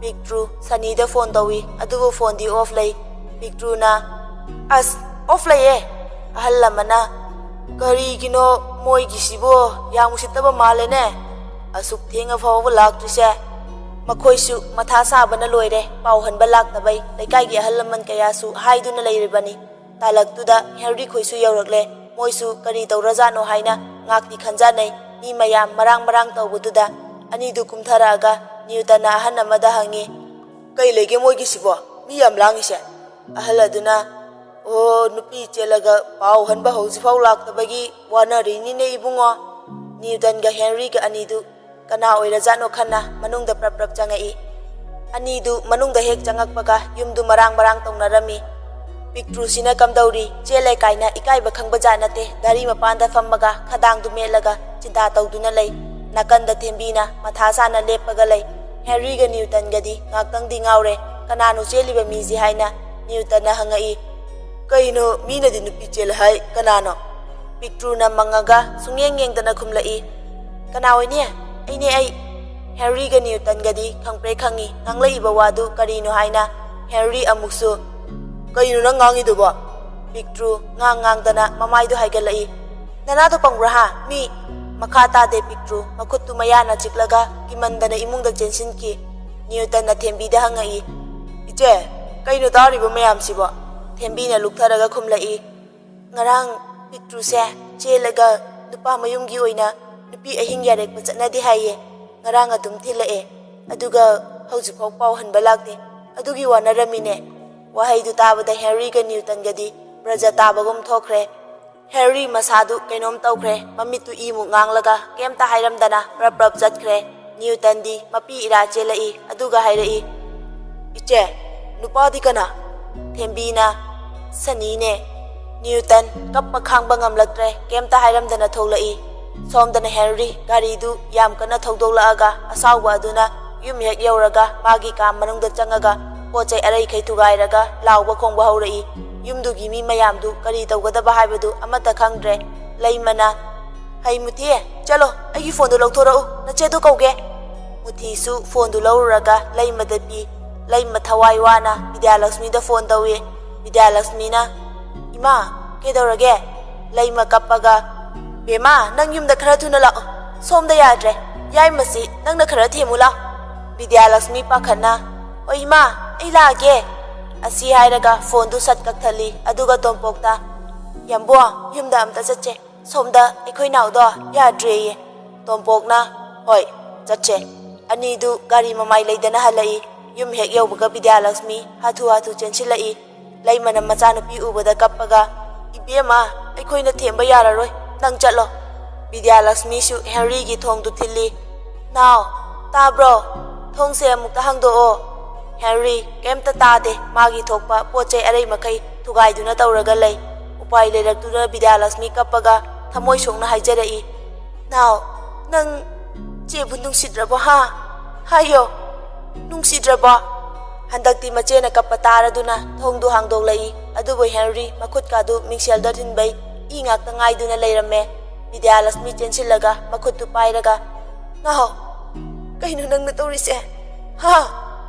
ꯄꯤꯛꯇ꯭ꯔꯨ ꯁꯅꯤꯗ ꯐꯣꯟ ꯇꯧꯏ, ꯑꯗꯨꯕꯨ ꯐꯣꯟꯗꯤ ꯑꯣꯐ ꯂꯩ꯫ ꯄꯤꯛꯇ꯭ꯔꯨꯅ, "ꯑꯁ, ꯑꯣꯐ ꯂꯩꯌꯦ!" ꯑꯍꯜ ꯑꯃꯅ, "ꯀꯔꯤꯒꯤꯅꯣ ꯃꯣꯏꯒꯤꯁꯤꯕꯣ? ꯌꯥꯝ ꯎꯁꯤꯠꯇꯕ ꯃꯥꯜꯂꯦꯅꯦ, ꯑꯁꯨꯛ ꯊꯦꯡꯉ ꯐꯥꯎꯕ ꯂꯥꯛꯇ꯭ꯔꯤꯁꯦ!" ꯃꯈꯣꯏꯁꯨ ꯃꯊꯥ ꯁꯥꯕꯅ ꯂꯣꯏꯔꯦ꯫ ꯄꯥꯎ ꯍꯟꯕ ꯂꯥꯛꯇꯕꯩ ꯂꯩꯀꯥꯏꯒꯤ ꯑꯍꯜ ꯂꯃꯟ ꯀꯌꯥꯁꯨ ꯍꯥꯏꯗꯨꯅ ꯂꯩꯔꯤꯕꯅꯤ꯫ ꯇꯥꯂꯛꯇꯨꯗ ꯍꯦꯅꯔꯤ ꯈꯣꯏꯁꯨ ꯌꯧꯔꯛꯂꯦ꯫ ꯃꯣꯏꯁꯨ ꯀꯔꯤ ꯇꯧꯔꯖꯥꯠꯅꯣ ꯍꯥꯏꯅ ꯉꯥꯛꯇꯤ ꯈꯟꯖꯥꯅꯩ꯫ ꯃꯤ ꯃꯌꯥꯝ ꯃꯔꯥꯡ ꯃꯔꯥꯡ ꯇꯧꯕꯗꯨꯗ ꯑꯅꯤꯗꯨ ꯀꯨꯝꯊꯔꯛꯑꯒ ꯅ꯭ꯌꯨꯇꯟꯅ ꯑꯍꯟ ꯑꯃꯗ ꯍꯪꯉꯤ, "ꯀꯩ ꯂꯩꯒꯦ ꯃꯣꯏꯒꯤꯁꯤꯕꯣ? ꯃꯤ ꯌꯥꯝ ꯂꯥꯡꯉꯤꯁꯦ?" ꯑꯍꯜ ꯑꯗꯨꯅ, "ꯑꯣ, ꯅꯨꯄꯤ ꯆꯦꯜꯂꯒ ꯄꯥꯎ ꯍꯟꯕ ꯍꯧꯖꯤꯛꯐꯥꯎ ꯂꯥꯛꯇꯕꯒꯤ ꯋꯥꯅꯔꯤꯅꯤꯅꯦ ꯏꯕꯨꯡꯉꯣ꯫ ꯅ꯭ꯌꯨꯇꯟꯒ ꯍꯦꯅꯔꯤꯒ ꯑꯅꯤꯗꯨ ꯀꯅꯥ ꯑꯣꯏꯔꯖꯥꯠꯅꯣ ꯈꯟꯅ ꯃꯅꯨꯡꯗ ꯄ꯭ꯔꯞ ꯄ꯭ꯔꯞ ꯆꯪꯉꯛꯏ꯫" ꯑꯅꯤꯗꯨ ꯃꯅꯨꯡꯗ ꯍꯦꯛ ꯆꯪꯉꯛꯄꯒ ꯌꯨꯝꯗꯨ ꯃꯔꯥꯡ ꯃꯔꯥꯡ ꯇꯧꯅꯔꯝꯃꯤ꯫ ꯄꯤꯛꯇ꯭ꯔꯨꯁꯤꯅ ꯀꯝꯗꯧꯔꯤ? ꯆꯦꯜꯂꯦ ꯀꯥꯏꯅ ꯏꯀꯥꯏꯕ ꯈꯪꯕ ꯖꯥꯠ ꯅꯠꯇꯦ꯫ ꯒꯥꯔꯤ ꯃꯄꯥꯟꯗ ꯐꯝꯃꯒ ꯈꯗꯥꯡꯗꯨ ꯃꯦꯠꯂꯒ ꯆꯤꯟꯇꯥ ꯇꯧꯗꯨꯅ ꯂꯩ꯫ ꯅꯥꯀꯟꯗ ꯊꯦꯝꯕꯤꯅ ꯃꯊꯥ ꯁꯥꯅ ꯂꯦꯞꯄꯒ ꯂꯩ꯫ ꯍꯦꯅꯔꯤꯒ ꯅ꯭ꯌꯨꯇꯟꯒꯗꯤ ꯉꯥꯛꯇꯪꯗꯤ ꯉꯥꯎꯔꯦ꯫ "ꯀꯅꯥꯅꯣ ꯆꯦꯜꯂꯤꯕ ꯃꯤꯁꯤ?" ꯍꯥꯏꯅ ꯅ꯭ꯌꯨꯇꯟꯅ ꯍꯪꯉꯛꯏ꯫ "ꯀꯩꯅꯣ, ꯃꯤꯅꯗꯤ ꯅꯨꯄꯤ ꯆꯦꯜꯂꯦ ꯍꯥꯏ, ꯀꯅꯥꯅꯣ?" ꯄꯤꯛꯇ꯭ꯔꯨꯅ ꯃꯪꯉꯒ ꯁꯨꯡꯌꯦꯡ ꯌꯦꯡꯗꯅ ꯈꯨꯝꯂꯛꯏ꯫ "ꯀꯅꯥ ꯑꯣꯏꯅꯤ? ꯑꯩꯅꯦ, ꯑꯩ꯫" ꯍꯦꯅꯔꯤꯒ ꯅ꯭ꯌꯨꯇꯟꯒꯗꯤ ꯈꯪꯄ꯭ꯔꯦ ꯈꯪꯉꯤ ꯉꯥꯡꯂꯛꯏꯕ ꯋꯥꯗꯨ ꯀꯔꯤꯅꯣ ꯍꯥꯏꯅ꯫ ꯍꯦꯅꯔꯤ ꯑꯃꯨꯛꯁꯨ, "ꯀꯩꯅꯣ ꯅꯪ ꯉꯥꯡꯉꯤꯗꯨꯕꯣ?" ꯄꯤꯛꯇ꯭ꯔꯨ ꯉꯥꯡ ꯉꯥꯡꯗꯅ ꯃꯃꯥꯏꯗꯨ ꯍꯥꯏꯒꯠꯂꯛꯏ꯫ "ꯅꯅꯥꯗꯣ ꯄꯪꯕ꯭ꯔꯥ ꯍꯥ, ꯃꯤ?" ꯃꯈꯥ ꯇꯥꯗꯦ ꯄꯤꯛꯇ꯭ꯔꯨ ꯃꯈꯨꯠꯇꯨ ꯃꯌꯥꯅ ꯆꯤꯛꯂꯒ ꯀꯤꯃꯟꯗꯅ ꯏꯃꯨꯡꯗ ꯆꯦꯟꯁꯤꯟꯈꯤ꯫ ꯅ꯭ꯌꯨꯇꯟꯅ ꯊꯦꯝꯕꯤꯗ ꯍꯪꯉꯛꯏ, "ꯏꯆꯦ, ꯀꯩꯅꯣ ꯇꯥꯔꯤꯕ ꯃꯌꯥꯝꯁꯤꯕꯣ?" ꯊꯦꯝꯕꯤꯅ ꯂꯨꯛꯊꯔꯒ ꯈꯨꯝꯂꯛꯏ, "ꯉꯔꯥꯡ ꯄꯤꯛꯇ꯭ꯔꯨꯁꯦ ꯆꯦꯜꯂꯒ ꯅꯨꯄꯥ ꯃꯌꯨꯝꯒꯤ ꯑꯣꯏꯅ ꯅꯨꯄꯤ ꯑꯍꯤꯡ ꯌꯥꯔꯦꯛꯄ ꯆꯠꯅꯗꯦ ꯍꯥꯏꯌꯦ꯫ ꯉꯔꯥꯡ ꯑꯗꯨꯝ ꯊꯤꯜꯂꯛꯑꯦ, ꯑꯗꯨꯒ ꯍꯧꯖꯤꯛꯐꯥꯎ ꯄꯥꯎ ꯍꯟꯕ ꯂꯥꯛꯇꯦ꯫ ꯑꯗꯨꯒꯤ ꯋꯥꯅꯔꯝꯃꯤꯅꯦ꯫" ꯋꯥꯍꯩꯗꯨ ꯇꯥꯕꯗ ꯍꯦꯅꯔꯤꯒ ꯅ꯭ꯌꯨꯇꯟꯒꯗꯤ ꯄ꯭ꯔꯖꯥ ꯇꯥꯕꯒꯨꯝ ꯊꯣꯛꯈ꯭ꯔꯦ꯫ ꯍꯦꯅꯔꯤ ꯃꯁꯥꯗꯨ ꯀꯩꯅꯣꯝ ꯇꯧꯈ꯭ꯔꯦ꯫ ꯃꯃꯤꯠꯇꯨ ꯏꯃꯨꯛ ꯉꯥꯡꯂꯒ ꯀꯩꯝꯇ ꯍꯥꯏꯔꯝꯗꯅ ꯄ꯭ꯔꯞ ꯄ꯭ꯔꯞ ꯆꯠꯈ꯭ꯔꯦ꯫ ꯅ꯭ꯌꯨꯇꯟꯗꯤ ꯃꯄꯤ ꯏꯔꯥ ꯆꯦꯜꯂꯛꯏ, ꯑꯗꯨꯒ ꯍꯥꯏꯔꯛꯏ, "ꯏꯆꯦ, ꯅꯨꯄꯥꯗꯤ ꯀꯅꯥ?" ꯊꯦꯝꯕꯤꯅ, "ꯁꯅꯤꯅꯦ꯫" ꯅ꯭ꯌꯨꯇꯟ ꯀꯞꯄ ꯈꯥꯡꯕ ꯉꯝꯂꯛꯇ꯭ꯔꯦ, ꯀꯩꯝꯇ ꯍꯥꯏꯔꯝꯗꯅ ꯊꯣꯛꯂꯛꯏ꯫ ꯁꯣꯝꯗꯅ ꯍꯦꯅꯔꯤ ꯒꯥꯔꯤꯗꯨ ꯌꯥꯝ ꯀꯟꯅ ꯊꯧꯗꯣꯛꯂꯛꯑꯒ ꯑꯁꯥꯎꯕ ꯑꯗꯨꯅ ꯌꯨꯝ ꯍꯦꯛ ꯌꯧꯔꯒ ꯃꯥꯒꯤ ꯀꯥ ꯃꯅꯨꯡꯗ ꯆꯪꯉꯒ ꯄꯣꯠ ꯆꯩ ꯑꯔꯩꯈꯩ ꯊꯨꯒꯥꯏꯔꯒ ꯂꯥꯎꯕ ꯈꯣꯡꯕ ꯍꯧꯔꯛꯏ꯫ ꯌꯨꯝꯗꯨꯒꯤ ꯃꯤ ꯃꯌꯥꯝꯗꯨ ꯀꯔꯤ ꯇꯧꯒꯗꯕ ꯍꯥꯏꯕꯗꯨ ꯑꯃꯠꯇ ꯈꯪꯗ꯭ꯔꯦ꯫ ꯂꯩꯃꯅ, "ꯍꯩ ꯃꯨꯊꯤ, ꯆꯠꯂꯣ, ꯑꯩꯒꯤ ꯐꯣꯟꯗꯨ ꯂꯧꯊꯣꯔꯛꯎ, ꯅꯆꯦꯗꯨ ꯀꯧꯒꯦ꯫" ꯃꯨꯊꯤꯁꯨ ꯐꯣꯟꯗꯨ ꯂꯧꯔꯨꯔꯒ ꯂꯩꯃꯗ ꯄꯤ꯫ ꯂꯩꯃ ꯊꯋꯥꯏ ꯋꯥꯅ ꯕꯤꯗ꯭ꯌꯥꯂꯛꯁꯃꯤꯗ ꯐꯣꯟ ꯇꯧꯏ꯫ ꯕꯤꯗ꯭ꯌꯥꯂꯛꯁꯃꯤꯅ, "ꯏꯃꯥ, ꯀꯩꯗꯧꯔꯒꯦ?" ꯂꯩꯃ ꯀꯞꯄꯒ, "ꯕꯦꯝꯃ, ꯅꯪ ꯌꯨꯝꯗ ꯈꯔ ꯊꯨꯅ ꯂꯥꯛꯑꯣ꯫ ꯁꯣꯝꯗ ꯌꯥꯗ꯭ꯔꯦ꯫ ꯌꯥꯏꯃꯁꯤ ꯅꯪꯅ ꯈꯔ ꯊꯦꯝꯃꯨ ꯂꯥꯎ꯫" ꯕꯤꯗ꯭ꯌꯥꯂꯛꯁꯃꯤ ꯄꯥꯈꯠꯅ, "ꯍꯣꯏ ꯏꯃꯥ, ꯑꯩ ꯂꯥꯛꯑꯒꯦ꯫" ꯑꯁꯤ ꯍꯥꯏꯔꯒ ꯐꯣꯟꯗꯨ ꯁꯠ ꯀꯛꯊꯠꯂꯤ꯫ ꯑꯗꯨꯒ ꯇꯣꯝꯄꯣꯛꯇ, "ꯌꯥꯝꯕꯣ, ꯌꯨꯝꯗ ꯑꯝꯇ ꯆꯠꯁꯦ꯫ ꯁꯣꯝꯗ ꯑꯩꯈꯣꯏ ꯅꯥꯎꯗꯣ ꯌꯥꯗ꯭ꯔꯦꯌꯦ꯫" ꯇꯣꯝꯄꯣꯛꯅ, "ꯍꯣꯏ, ꯆꯠꯁꯦ꯫" ꯑꯅꯤꯗꯨ ꯒꯥꯔꯤ ꯃꯃꯥꯏ ꯂꯩꯗꯅ ꯍꯜꯂꯛꯏ꯫ ꯌꯨꯝ ꯍꯦꯛ ꯌꯧꯕꯒ ꯕꯤꯗ꯭ꯌꯥꯂꯛꯁꯃꯤ ꯍꯥꯊꯨ ꯍꯥꯊꯨ ꯆꯦꯟꯁꯤꯜꯂꯛꯏ꯫ ꯂꯩꯃꯅ ꯃꯆꯥꯅꯨꯄꯤ ꯎꯕꯗ ꯀꯞꯄꯒ, "ꯏꯕꯦꯝꯃ, ꯑꯩꯈꯣꯏꯅ ꯊꯦꯝꯕ ꯌꯥꯔꯔꯣꯏ, ꯅꯪ ꯆꯠꯂꯣ꯫" ꯕꯤꯗ꯭ꯌꯥꯂꯛꯁꯃꯤꯁꯨ ꯍꯦꯅꯔꯤꯒꯤ ꯊꯣꯡꯗꯨ ꯊꯤꯜꯂꯤ꯫ "ꯅꯥꯎ, ꯇꯥꯕ꯭ꯔꯣ? ꯊꯣꯡꯁꯦ ꯑꯃꯨꯛꯇ ꯍꯥꯡꯗꯣꯛꯑꯣ꯫" ꯍꯦꯅꯔꯤ ꯀꯩꯝꯇ ꯇꯥꯗꯦ꯫ ꯃꯥꯒꯤ ꯊꯣꯛꯄ ꯄꯣꯠ ꯆꯩ ꯑꯔꯩ ꯃꯈꯩ ꯊꯨꯒꯥꯏꯗꯨꯅ ꯇꯧꯔꯒ ꯂꯩ꯫ ꯎꯄꯥꯏ ꯂꯩꯔꯛꯇꯨꯅ ꯕꯤꯗ꯭ꯌꯥꯂꯛꯁꯃꯤ ꯀꯞꯄꯒ ꯊꯃꯣꯏ ꯁꯣꯛꯅ ꯍꯥꯏꯖꯔꯛꯏ, "ꯅꯥꯎ, ꯅꯪ ꯆꯦꯕꯨ ꯅꯨꯡꯁꯤꯗ꯭ꯔꯕꯣ, ꯍꯥ? ꯍꯥꯏꯌꯣ, ꯅꯨꯡꯁꯤꯗ꯭ꯔꯕꯣ?" ꯍꯟꯗꯛꯇꯤ ꯃꯆꯦꯅ ꯀꯞꯄ ꯇꯥꯔꯗꯨꯅ ꯊꯣꯡꯗꯨ ꯍꯥꯡꯗꯣꯛꯂꯛꯏ꯫ ꯑꯗꯨꯕꯨ ꯍꯦꯅꯔꯤ ꯃꯈꯨꯠꯀꯥꯗꯨ ꯃꯤꯡꯁꯦꯜꯗ ꯊꯤꯟꯕꯩ ꯏ ꯉꯥꯛꯇ ꯉꯥꯏꯗꯨꯅ ꯂꯩꯔꯝꯃꯦ꯫ ꯕꯤꯗ꯭ꯌꯥꯂꯛꯁꯃꯤ ꯆꯦꯟꯁꯤꯜꯂꯒ ꯃꯈꯨꯠꯇꯨ ꯄꯥꯏꯔꯒ, "ꯅꯥꯎ, ꯀꯩꯅꯣ ꯅꯪꯅ ꯇꯧꯔꯤꯁꯦ? ꯍꯥ?"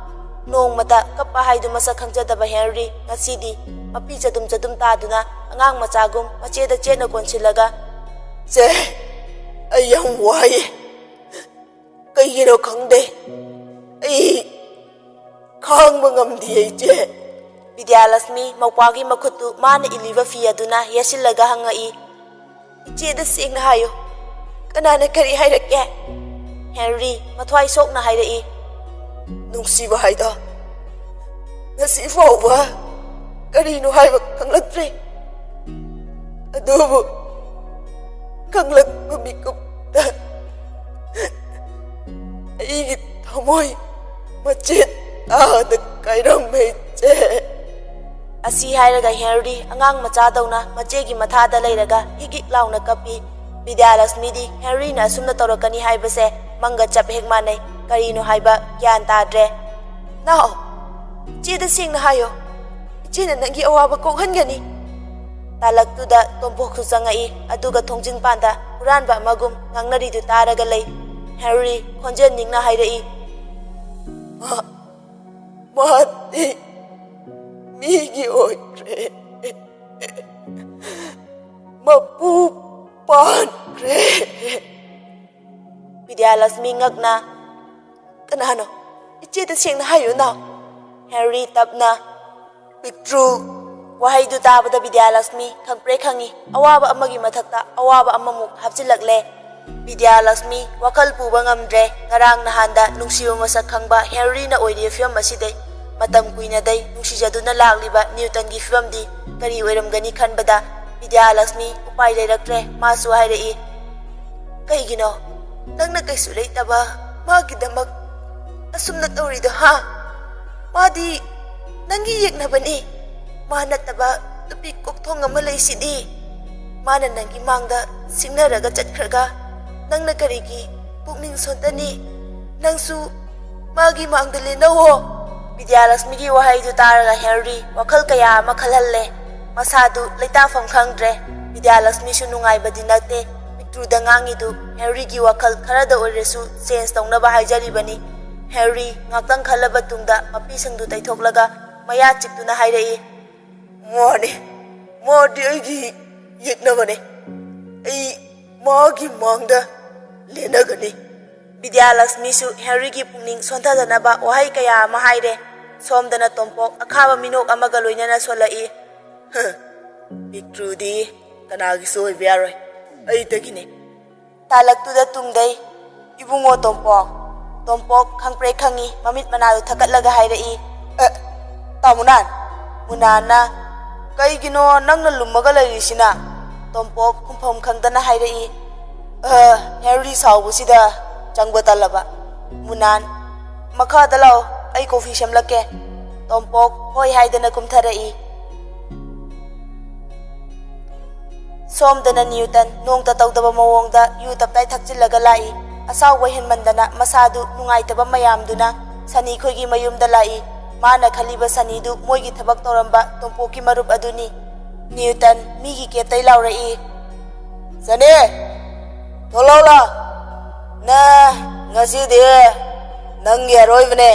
ꯅꯣꯡꯃꯇ ꯀꯞꯄ ꯍꯥꯏꯗꯨ ꯃꯁꯛ ꯈꯪꯖꯗꯕ ꯍꯦꯅꯔꯤ ꯉꯁꯤꯗꯤ ꯃꯄꯤ ꯆꯗꯨꯝ ꯆꯗꯨꯝ ꯇꯥꯗꯨꯅ ꯑꯉꯥꯡ ꯃꯆꯥꯒꯨꯝ ꯃꯆꯦꯗ ꯆꯦꯠꯅ ꯀꯣꯟꯁꯤꯜꯂꯒ, "ꯆꯦ, ꯑꯩ ꯌꯥꯝ ꯋꯥꯏꯌꯦ꯫ ꯀꯩꯒꯤꯅꯣ ꯈꯪꯗꯦ꯫ ꯑꯩ ꯈꯥꯡꯕ ꯉꯝꯗꯤꯌꯦ, ꯏꯆꯦ꯫" ꯕꯤꯗ꯭ꯌꯥꯂꯛꯁꯃꯤ ꯃꯧꯄ꯭ꯋꯥꯒꯤ ꯃꯈꯨꯠꯇꯨ ꯃꯥꯅ ꯏꯜꯂꯤꯕ ꯐꯤ ꯑꯗꯨꯅ ꯌꯦꯠꯁꯤꯜꯂꯒ ꯍꯪꯉꯛꯏ, "ꯏꯆꯦꯗ ꯁꯦꯡꯅ ꯍꯥꯏꯌꯨ, ꯀꯅꯥꯅ ꯀꯔꯤ ꯍꯥꯏꯔꯛꯀꯦ?" ꯍꯦꯅꯔꯤ ꯃꯊ꯭ꯋꯥꯏ ꯁꯣꯛꯅ ꯍꯥꯏꯔꯛꯏ, "ꯅꯨꯡꯁꯤꯕ ꯍꯥꯏꯗꯣ ꯉꯁꯤ ꯐꯥꯎꯕ ꯀꯔꯤꯅꯣ ꯍꯥꯏꯕ ꯈꯪꯂꯛꯇ꯭ꯔꯦ꯫ ꯑꯗꯨꯕꯨ ꯈꯪꯂꯛꯄ ꯃꯤꯀꯨꯞꯇ ꯑꯩꯒꯤ ꯊꯃꯣꯏ ꯃꯆꯦꯠ ꯇꯥꯗ ꯀꯥꯏꯔꯝꯃꯦ, ꯏꯆꯦ꯫" ꯑꯁꯤ ꯍꯥꯏꯔꯒ ꯍꯦꯅꯔꯤ ꯑꯉꯥꯡ ꯃꯆꯥꯗꯧꯅ ꯃꯆꯦꯒꯤ ꯃꯊꯥꯗ ꯂꯩꯔꯒ ꯍꯤꯛ ꯍꯤꯛ ꯂꯥꯎꯅ ꯀꯞꯄꯤ꯫ ꯕꯤꯗ꯭ꯌꯥꯂꯛꯁꯃꯤꯗꯤ ꯍꯦꯅꯔꯤꯅ ꯑꯁꯨꯝꯅ ꯇꯧꯔꯛꯀꯅꯤ ꯍꯥꯏꯕꯁꯦ ꯃꯪꯒ ꯆꯞ ꯍꯦꯛ ꯃꯥꯟꯅꯩ꯫ ꯀꯔꯤꯅꯣ ꯍꯥꯏꯕ ꯒ꯭ꯌꯥꯟ ꯇꯥꯗ꯭ꯔꯦ꯫ "ꯅꯥꯎ, ꯏꯆꯦꯗ ꯁꯦꯡꯅ ꯍꯥꯏꯌꯣ꯫ ꯏꯆꯦꯅ ꯅꯪꯒꯤ ꯑꯋꯥꯕ ꯀꯣꯛꯍꯟꯒꯅꯤ꯫" ꯇꯥꯂꯛꯇꯨꯗ ꯇꯣꯝꯄꯣꯛꯁꯨ ꯆꯪꯉꯛꯏ꯫ ꯑꯗꯨꯒ ꯊꯣꯡꯖꯤꯟ ꯄꯥꯟꯗ ꯍꯨꯔꯥꯟꯕ ꯑꯃꯒꯨꯝ ꯉꯥꯡꯅꯔꯤꯗꯨ ꯇꯥꯔꯒ ꯂꯩ꯫ ꯍꯦꯅꯔꯤ ꯈꯣꯟꯖꯦꯜ ꯅꯤꯡꯅ ꯍꯥꯏꯔꯛꯏ꯫ "ꯃꯥ, ꯃꯥꯗꯤ ꯃꯤꯒꯤ ꯑꯣꯏꯈ꯭ꯔꯦ꯫ ꯃꯄꯨ ꯄꯥꯟꯈ꯭ꯔꯦ꯫" ꯕꯤꯗ꯭ꯌꯥꯂꯛꯁꯃꯤ ꯉꯛꯅ, "ꯀꯅꯥꯅꯣ? ꯏꯆꯦꯗ ꯁꯦꯡꯅ ꯍꯥꯏꯌꯨ ꯅꯥꯎ꯫" ꯍꯦꯅꯔꯤ ꯇꯞꯅ, "ꯄꯤꯛꯇ꯭ꯔꯨ꯫" ꯋꯥꯍꯩꯗꯨ ꯇꯥꯕꯗ ꯕꯤꯗ꯭ꯌꯥꯂꯛꯁꯃꯤ ꯈꯪꯄ꯭ꯔꯦꯛ ꯈꯪꯉꯤ꯫ ꯑꯋꯥꯕ ꯑꯃꯒꯤ ꯃꯊꯛꯇ ꯑꯋꯥꯕ ꯑꯃꯃꯨꯛ ꯍꯥꯞꯆꯤꯜꯂꯛꯂꯦ꯫ ꯕꯤꯗ꯭ꯌꯥꯂꯛꯁꯃꯤ ꯋꯥꯈꯜ ꯄꯨꯕ ꯉꯝꯗ꯭ꯔꯦ꯫ ꯉꯔꯥꯡ ꯅꯍꯥꯟꯗ ꯅꯨꯡꯁꯤꯕ ꯃꯁꯛ ꯈꯪꯕ ꯍꯦꯅꯔꯤꯅ ꯑꯣꯏꯔꯤꯕ ꯐꯤꯕꯝ ꯑꯁꯤꯗꯩ ꯃꯇꯝ ꯀꯨꯏꯅꯗꯩ ꯅꯨꯡꯁꯤꯖꯗꯨꯅ ꯂꯥꯛꯂꯤꯕ ꯅ꯭ꯌꯨꯇꯟꯒꯤ ꯐꯤꯕꯝꯗꯤ ꯀꯔꯤ ꯑꯣꯏꯔꯝꯒꯅꯤ ꯈꯟꯕꯗ ꯕꯤꯗ꯭ꯌꯥꯂꯛꯁꯃꯤ ꯎꯄꯥꯏ ꯂꯩꯔꯛꯇ꯭ꯔꯦ꯫ ꯃꯥꯁꯨ ꯍꯥꯏꯔꯛꯏ, "ꯀꯩꯒꯤꯅꯣ ꯅꯪꯅ ꯀꯩꯁꯨ ꯂꯩꯇꯕ ꯃꯥꯒꯤꯗꯃꯛ ꯑꯁꯨꯝꯅ ꯇꯧꯔꯤꯗꯣ, ꯍꯥ? ꯃꯥꯗꯤ ꯅꯪꯒꯤ ꯌꯦꯛꯅꯕꯅꯤ꯫ ꯃꯥ ꯅꯠꯇꯕ ꯅꯨꯄꯤ ꯀꯣꯛꯊꯣꯡ ꯑꯃ ꯂꯩꯁꯤꯗꯤ꯫ ꯃꯥꯅ ꯅꯪꯒꯤ ꯃꯥꯡꯗ ꯁꯤꯡꯅꯔꯒ ꯆꯠꯈ꯭ꯔꯒ ꯅꯪꯅ ꯀꯔꯤꯒꯤ ꯄꯨꯛꯅꯤꯡ ꯁꯣꯟꯊꯅꯤ? ꯅꯪꯁꯨ ꯃꯥꯒꯤ ꯃꯥꯡꯗ ꯂꯦꯟꯅꯧꯑꯣ꯫" ꯕꯤꯗ꯭ꯌꯥꯂꯛꯁꯃꯤꯒꯤ ꯋꯥꯍꯩꯗꯨ ꯇꯥꯔꯒ ꯍꯦꯅꯔꯤ ꯋꯥꯈꯜ ꯀꯌꯥ ꯑꯃ ꯈꯜꯍꯜꯂꯦ꯫ ꯃꯁꯥꯗꯨ ꯂꯩꯇꯥꯐꯝ ꯈꯪꯗ꯭ꯔꯦ꯫ ꯕꯤꯗ꯭ꯌꯥꯂꯛꯁꯃꯤꯁꯨ ꯅꯨꯡꯉꯥꯏꯕꯗꯤ ꯅꯠꯇꯦ꯫ ꯄꯤꯛꯇ꯭ꯔꯨꯗ ꯉꯥꯡꯉꯤꯗꯨ ꯍꯦꯅꯔꯤꯒꯤ ꯋꯥꯈꯜ ꯈꯔꯗ ꯑꯣꯏꯔꯁꯨ ꯆꯦꯟꯖ ꯇꯧꯅꯕ ꯍꯥꯏꯖꯔꯤꯕꯅꯤ꯫ ꯍꯦꯅꯔꯤ ꯉꯥꯛꯇꯪ ꯈꯜꯂꯕ ꯇꯨꯡꯗ ꯃꯄꯤꯁꯤꯡꯗꯨ ꯇꯩꯊꯣꯛꯂꯒ ꯃꯌꯥ ꯆꯤꯛꯇꯨꯅ ꯍꯥꯏꯔꯛꯏ, "ꯃꯥꯅꯦ, ꯃꯥꯗꯤ ꯑꯩꯒꯤ ꯌꯦꯛꯅꯕꯅꯦ꯫ ꯑꯩ ꯃꯥꯒꯤ ꯃꯥꯡꯗ ꯂꯦꯟꯅꯒꯅꯤ꯫" ꯕꯤꯗ꯭ꯌꯥꯂꯛꯁꯃꯤꯁꯨ ꯍꯦꯅꯔꯤꯒꯤ ꯄꯨꯛꯅꯤꯡ ꯁꯣꯟꯊꯗꯅꯕ ꯋꯥꯍꯩ ꯀꯌꯥ ꯑꯃ ꯍꯥꯏꯔꯦ꯫ ꯁꯣꯝꯗꯅ ꯇꯣꯝꯄꯣꯛ ꯑꯈꯥꯕ ꯃꯤꯅꯣꯛ ꯑꯃꯒ ꯂꯣꯏꯅꯅ ꯁꯣꯜꯂꯛꯏ, "ꯍ, ꯄꯤꯛꯇ꯭ꯔꯨꯗꯤ ꯀꯅꯥꯒꯤꯁꯨ ꯑꯣꯏꯕ ꯌꯥꯔꯣꯏ, ꯑꯩꯗꯒꯤꯅꯦ꯫" ꯇꯥꯂꯛꯇꯨꯗ ꯇꯨꯡꯗꯩ, "ꯏꯕꯨꯡꯉꯣ ꯇꯣꯝꯄꯣꯛ꯫" ꯇꯣꯝꯄꯣꯛ ꯈꯪꯄ꯭ꯔꯦꯛ ꯈꯪꯉꯤ, ꯃꯃꯤꯠ ꯃꯅꯥꯗꯨ ꯊꯛꯀꯠꯂꯒ ꯍꯥꯏꯔꯛꯏ, "ꯑ, ꯇꯥꯃꯨꯅꯥꯟ꯫" ꯃꯨꯅꯥꯟꯅ, "ꯀꯩꯒꯤꯅꯣ ꯅꯪꯅ ꯂꯨꯝꯃꯒ ꯂꯩꯔꯤꯁꯤꯅ?" ꯇꯣꯝꯄꯣꯛ ꯈꯨꯝꯐꯝ ꯈꯪꯗꯅ ꯍꯥꯏꯔꯛꯏ, "ꯑ, ꯍꯦꯅꯔꯤ ꯁꯥꯎꯕꯁꯤꯗ ꯆꯪꯕ ꯇꯜꯂꯕ꯫" ꯃꯨꯅꯥꯟ, "ꯃꯈꯥꯗ ꯂꯥꯛꯑꯣ, ꯑꯩ ꯀꯣꯐꯤ ꯁꯦꯝꯂꯛꯀꯦ꯫" ꯇꯣꯝꯄꯣꯛ ꯍꯣꯏ ꯍꯥꯏꯗꯅ ꯀꯨꯝꯊꯔꯛꯏ꯫ ꯁꯣꯝꯗꯅ ꯅ꯭ꯌꯨꯇꯟ ꯅꯣꯡꯇ ꯇꯧꯗꯕ ꯃꯑꯣꯡꯗ ꯌꯨ ꯇꯞꯇꯥꯏ ꯊꯛꯆꯤꯜꯂꯒ ꯂꯥꯛꯏ꯫ ꯑꯁꯥꯎꯕ ꯍꯦꯟꯃꯟꯗꯅ ꯃꯁꯥꯗꯨ ꯅꯨꯡꯉꯥꯏꯇꯕ ꯃꯌꯥꯝꯗꯨꯅ ꯁꯅꯤ ꯈꯣꯏꯒꯤ ꯃꯌꯨꯝꯗ ꯂꯥꯛꯏ꯫ ꯃꯥꯅ ꯈꯜꯂꯤꯕ ꯁꯅꯤꯗꯨ ꯃꯣꯏꯒꯤ ꯊꯕꯛ ꯇꯧꯔꯝꯕ ꯇꯣꯝꯄꯣꯛꯀꯤ ꯃꯔꯨꯞ ꯑꯗꯨꯅꯤ꯫ ꯅ꯭ꯌꯨꯇꯟ ꯃꯤꯒꯤ ꯀꯦꯞꯇꯩ ꯂꯥꯎꯔꯛꯏ, "ꯁꯅꯤ, ꯊꯣꯛꯂꯛꯑꯣ ꯂꯥꯎ꯫ ꯅ ꯉꯁꯤꯗꯤ ꯅꯪꯒꯤ ꯑꯔꯣꯏꯕꯅꯦ꯫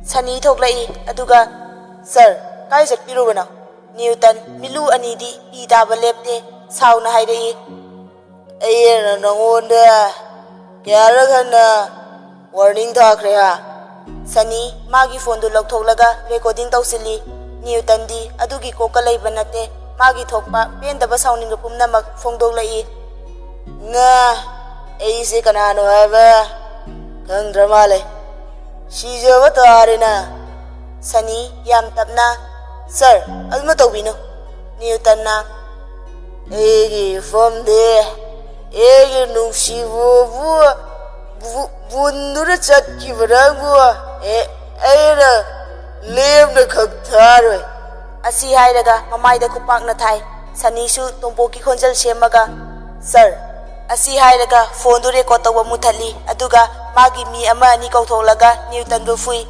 ꯁꯅꯤ ꯊꯣꯛꯂꯛꯏ, ꯑꯗꯨꯒ, "ꯁꯥꯔ, ꯀꯥꯏ ꯆꯠꯄꯤꯔꯨꯕꯅꯣ?" ꯅ꯭ꯌꯨꯇꯟ ꯃꯤꯠꯂꯨ ꯑꯅꯤꯗꯤ ꯄꯤ ꯇꯥꯕ ꯂꯦꯞꯇꯦ, ꯁꯥꯎꯅ ꯍꯥꯏꯔꯛꯏ, "ꯑꯩꯅ ꯅꯉꯣꯟꯗ ꯀꯌꯥꯔꯛ ꯍꯟꯅ ꯋꯥꯔꯅꯤꯡ ꯊꯥꯈ꯭ꯔꯦ ꯍꯥ?" ꯁꯅꯤ ꯃꯥꯒꯤ ꯐꯣꯟꯗꯨ ꯂꯧꯊꯣꯛꯂꯒ ꯔꯦꯀꯣꯔꯗꯤꯡ ꯇꯧꯁꯤꯜꯂꯤ꯫ ꯅ꯭ꯌꯨꯇꯟꯗꯤ ꯑꯗꯨꯒꯤ ꯀꯣꯛꯀ ꯂꯩꯕ ꯅꯠꯇꯦ꯫ ꯃꯥꯒꯤ ꯊꯣꯛꯄ ꯄꯦꯟꯗꯕ ꯁꯥꯎꯅꯤꯡꯕ ꯄꯨꯝꯅꯃꯛ ꯐꯣꯡꯗꯣꯛꯂꯛꯏ꯫ "ꯅ, ꯑꯩꯁꯦ ꯀꯅꯥꯅꯣ ꯍꯥꯏꯕ ꯈꯪꯗ꯭ꯔ ꯃꯥꯜꯂꯦ꯫ ꯁꯤꯖꯕ ꯇꯥꯔꯦꯅ꯫" ꯁꯅꯤ ꯌꯥꯝ ꯇꯞꯅ, "ꯁꯥꯔ, ꯑꯗꯨꯃ ꯇꯧꯕꯤꯅꯨ꯫" ꯅ꯭ꯌꯨꯇꯟꯅ, "ꯑꯩꯒꯤ ꯏꯐꯝꯗꯤ ꯑꯩꯒꯤ ꯅꯨꯡꯁꯤꯕꯕꯨ ꯕꯨ-, ꯕꯨꯟꯗꯨꯅ ꯆꯠꯈꯤꯕ ꯅꯪꯕꯨ ꯑꯦ, ꯑꯩꯅ ꯂꯦꯝꯅ ꯈꯛ ꯊꯥꯔꯣꯏ꯫" ꯑꯁꯤ ꯍꯥꯏꯔꯒ ꯃꯃꯥꯏꯗ ꯈꯨꯄꯥꯛꯅ ꯊꯥꯏ꯫ ꯁꯅꯤꯁꯨ ꯇꯣꯝꯄꯣꯛꯀꯤ ꯈꯣꯟꯖꯦꯜ ꯁꯦꯝꯃꯒ, "ꯁꯥꯔ," ꯑꯁꯤ ꯍꯥꯏꯔꯒ ꯐꯣꯟꯗꯨ ꯔꯦꯀꯣꯔꯗ ꯇꯧꯕ ꯃꯨꯊꯠꯂꯤ, ꯑꯗꯨꯒ ꯃꯥꯒꯤ ꯃꯤ ꯑꯃ ꯑꯅꯤ ꯀꯧꯊꯣꯛꯂꯒ ꯅ꯭ꯌꯨꯇꯟꯕꯨ ꯐꯨꯏ꯫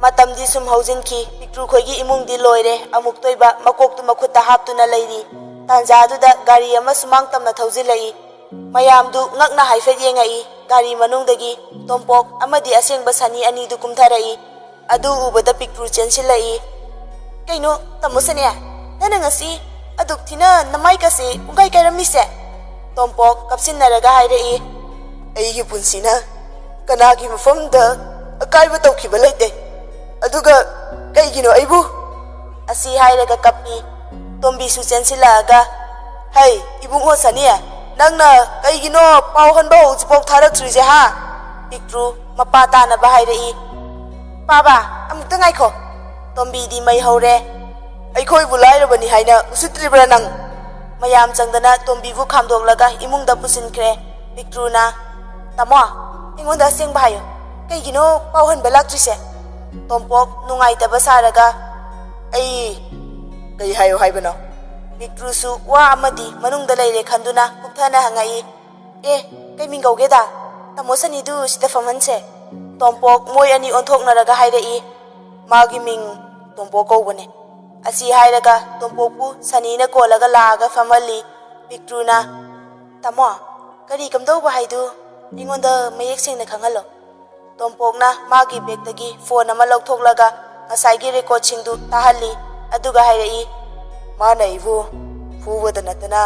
ꯃꯇꯝꯗꯤ ꯁꯨꯝ ꯍꯧꯖꯤꯟꯈꯤ꯫ ꯄꯤꯛꯇ꯭ꯔꯨ ꯈꯣꯏꯒꯤ ꯏꯃꯨꯡꯗꯤ ꯂꯣꯏꯔꯦ꯫ ꯑꯃꯨꯛꯇꯣꯏꯕ ꯃꯀꯣꯛꯇꯨ ꯃꯈꯨꯠꯇ ꯍꯥꯞꯇꯨꯅ ꯂꯩꯔꯤ꯫ ꯇꯥꯟꯖꯥꯗꯨꯗ ꯒꯥꯔꯤ ꯑꯃ ꯁꯨꯃꯥꯡ ꯇꯝꯅ ꯊꯧꯖꯤꯜꯂꯛꯏ꯫ ꯃꯌꯥꯝꯗꯨ ꯉꯛꯅ ꯍꯥꯏꯐꯦꯠ ꯌꯦꯡꯉꯛꯏ꯫ ꯒꯥꯔꯤ ꯃꯅꯨꯡꯗꯒꯤ ꯇꯣꯝꯄꯣꯛ ꯑꯃꯗꯤ ꯑꯁꯦꯡꯕ ꯁꯅꯤ ꯑꯅꯤꯗꯨ ꯀꯨꯝꯊꯔꯛꯏ꯫ ꯑꯗꯨ ꯎꯕꯗ ꯄꯤꯛꯇ꯭ꯔꯨ ꯆꯦꯟꯁꯤꯜꯂꯛꯏ꯫ "ꯀꯩꯅꯣ, ꯇꯥꯃꯣ ꯁꯅꯤ? ꯅꯪꯅ ꯉꯁꯤ ꯑꯗꯨꯛ ꯊꯤꯅ ꯅꯃꯥꯏꯀꯁꯦ ꯄꯨꯡꯀꯥꯏ ꯀꯥꯏꯔꯝꯃꯤꯁꯦ?" ꯇꯣꯝꯄꯣꯛ ꯀꯞꯁꯤꯟꯅꯔꯒ ꯍꯥꯏꯔꯛꯏ꯫ "ꯑꯩꯒꯤ ꯄꯨꯟꯁꯤꯅ ꯀꯅꯥꯒꯤ ꯃꯐꯝꯗ ꯑꯀꯥꯏꯕ ꯇꯧꯈꯤꯕ ꯂꯩꯇꯦ꯫ ꯑꯗꯨꯒ ꯀꯩꯒꯤꯅꯣ ꯑꯩꯕꯨ?" ꯑꯁꯤ ꯍꯥꯏꯔꯒ ꯀꯞꯄꯤ꯫ ꯇꯣꯝꯕꯤꯁꯨ ꯆꯦꯟꯁꯤꯜꯂꯛꯑꯒ, "ꯍꯩ, ꯏꯕꯨꯡꯉꯣ ꯁꯅꯤ, ꯅꯪꯅ ꯀꯩꯒꯤꯅꯣ ꯄꯥꯎ ꯍꯟꯕ ꯍꯧꯖꯤꯛꯐꯥꯎ ꯊꯥꯔꯛꯇ꯭ꯔꯤꯁꯦ, ꯍꯥ?" ꯄꯤꯛꯇ꯭ꯔꯨ ꯃꯄꯥ ꯇꯥꯅꯕ ꯍꯥꯏꯔꯛꯏ꯫ "ꯄꯥꯕ, ꯑꯃꯨꯛꯇ ꯉꯥꯏꯈꯣ꯫" ꯇꯣꯝꯕꯤꯗꯤ ꯃꯩ ꯍꯧꯔꯦ꯫ "ꯑꯩꯈꯣꯏꯕꯨ ꯂꯥꯏꯔꯕꯅꯤ ꯍꯥꯏꯅ ꯎꯁꯤꯠꯇ꯭ꯔꯤꯕ꯭ꯔꯥ ꯅꯪ?" ꯃꯌꯥꯝ ꯆꯪꯗꯅ ꯇꯣꯝꯕꯤꯕꯨ ꯈꯥꯝꯗꯣꯛꯂꯒ ꯏꯃꯨꯡꯗ ꯄꯨꯁꯤꯟꯈ꯭ꯔꯦ꯫ ꯄꯤꯛꯇ꯭ꯔꯨꯅ, "ꯇꯥꯃꯣ, ꯑꯩꯉꯣꯟꯗ ꯑꯁꯦꯡꯕ ꯍꯥꯏꯌꯨ꯫ ꯀꯩꯒꯤꯅꯣ ꯄꯥꯎ ꯍꯟꯕ ꯂꯥꯛꯇ꯭ꯔꯤꯁꯦ?" ꯇꯣꯝꯄꯣꯛ ꯅꯨꯡꯉꯥꯏꯇꯕ ꯁꯥꯔꯒ, "ꯑꯩ ꯀꯩ ꯍꯥꯏꯌꯣ ꯍꯥꯏꯕꯅꯣ?" ꯄꯤꯛꯇ꯭ꯔꯨꯁꯨ ꯋꯥ ꯑꯃꯗꯤ ꯃꯅꯨꯡꯗ ꯂꯩꯔꯦ ꯈꯟꯗꯨꯅ ꯀꯨꯞꯊꯅ ꯍꯪꯉꯛꯏ꯫ "ꯑꯦ, ꯀꯩ ꯃꯤꯡ ꯀꯧꯒꯦꯗ? ꯇꯥꯃꯣ ꯁꯅꯤꯗꯨ ꯁꯤꯗ ꯐꯝꯍꯟꯁꯦ꯫" ꯇꯣꯝꯄꯣꯛ ꯃꯣꯏ ꯑꯅꯤ ꯑꯣꯟꯊꯣꯛꯅꯔꯒ ꯍꯥꯏꯔꯛꯏ, "ꯃꯥꯒꯤ ꯃꯤꯡ ꯇꯣꯝꯄꯣꯛ ꯀꯧꯕꯅꯦ꯫" ꯑꯁꯤ ꯍꯥꯏꯔꯒ ꯇꯣꯝꯄꯣꯛꯄꯨ ꯁꯅꯤꯅ ꯀꯣꯜꯂꯒ ꯂꯥꯛꯑꯒ ꯐꯝꯍꯜꯂꯤ꯫ ꯄꯤꯛꯇ꯭ꯔꯨꯅ, "ꯇꯥꯃꯣ, ꯀꯔꯤ ꯀꯝꯗꯧꯕ ꯍꯥꯏꯗꯨ ꯑꯩꯉꯣꯟꯗ ꯃꯌꯦꯛ ꯁꯦꯡꯅ ꯈꯪꯍꯜꯂꯣ꯫" ꯇꯣꯝꯄꯣꯛꯅ ꯃꯥꯒꯤ ꯕꯦꯒꯇꯒꯤ ꯐꯣꯟ ꯑꯃ ꯂꯧꯊꯣꯛꯂꯒ ꯉꯁꯥꯏꯒꯤ ꯔꯦꯀꯣꯔꯗꯁꯤꯡꯗꯨ ꯇꯥꯍꯜꯂꯤ꯫ ꯑꯗꯨꯒ ꯍꯥꯏꯔꯛꯏ, "ꯃꯥꯅ ꯑꯩꯕꯨ ꯐꯨꯕꯗ ꯅꯠꯇꯅ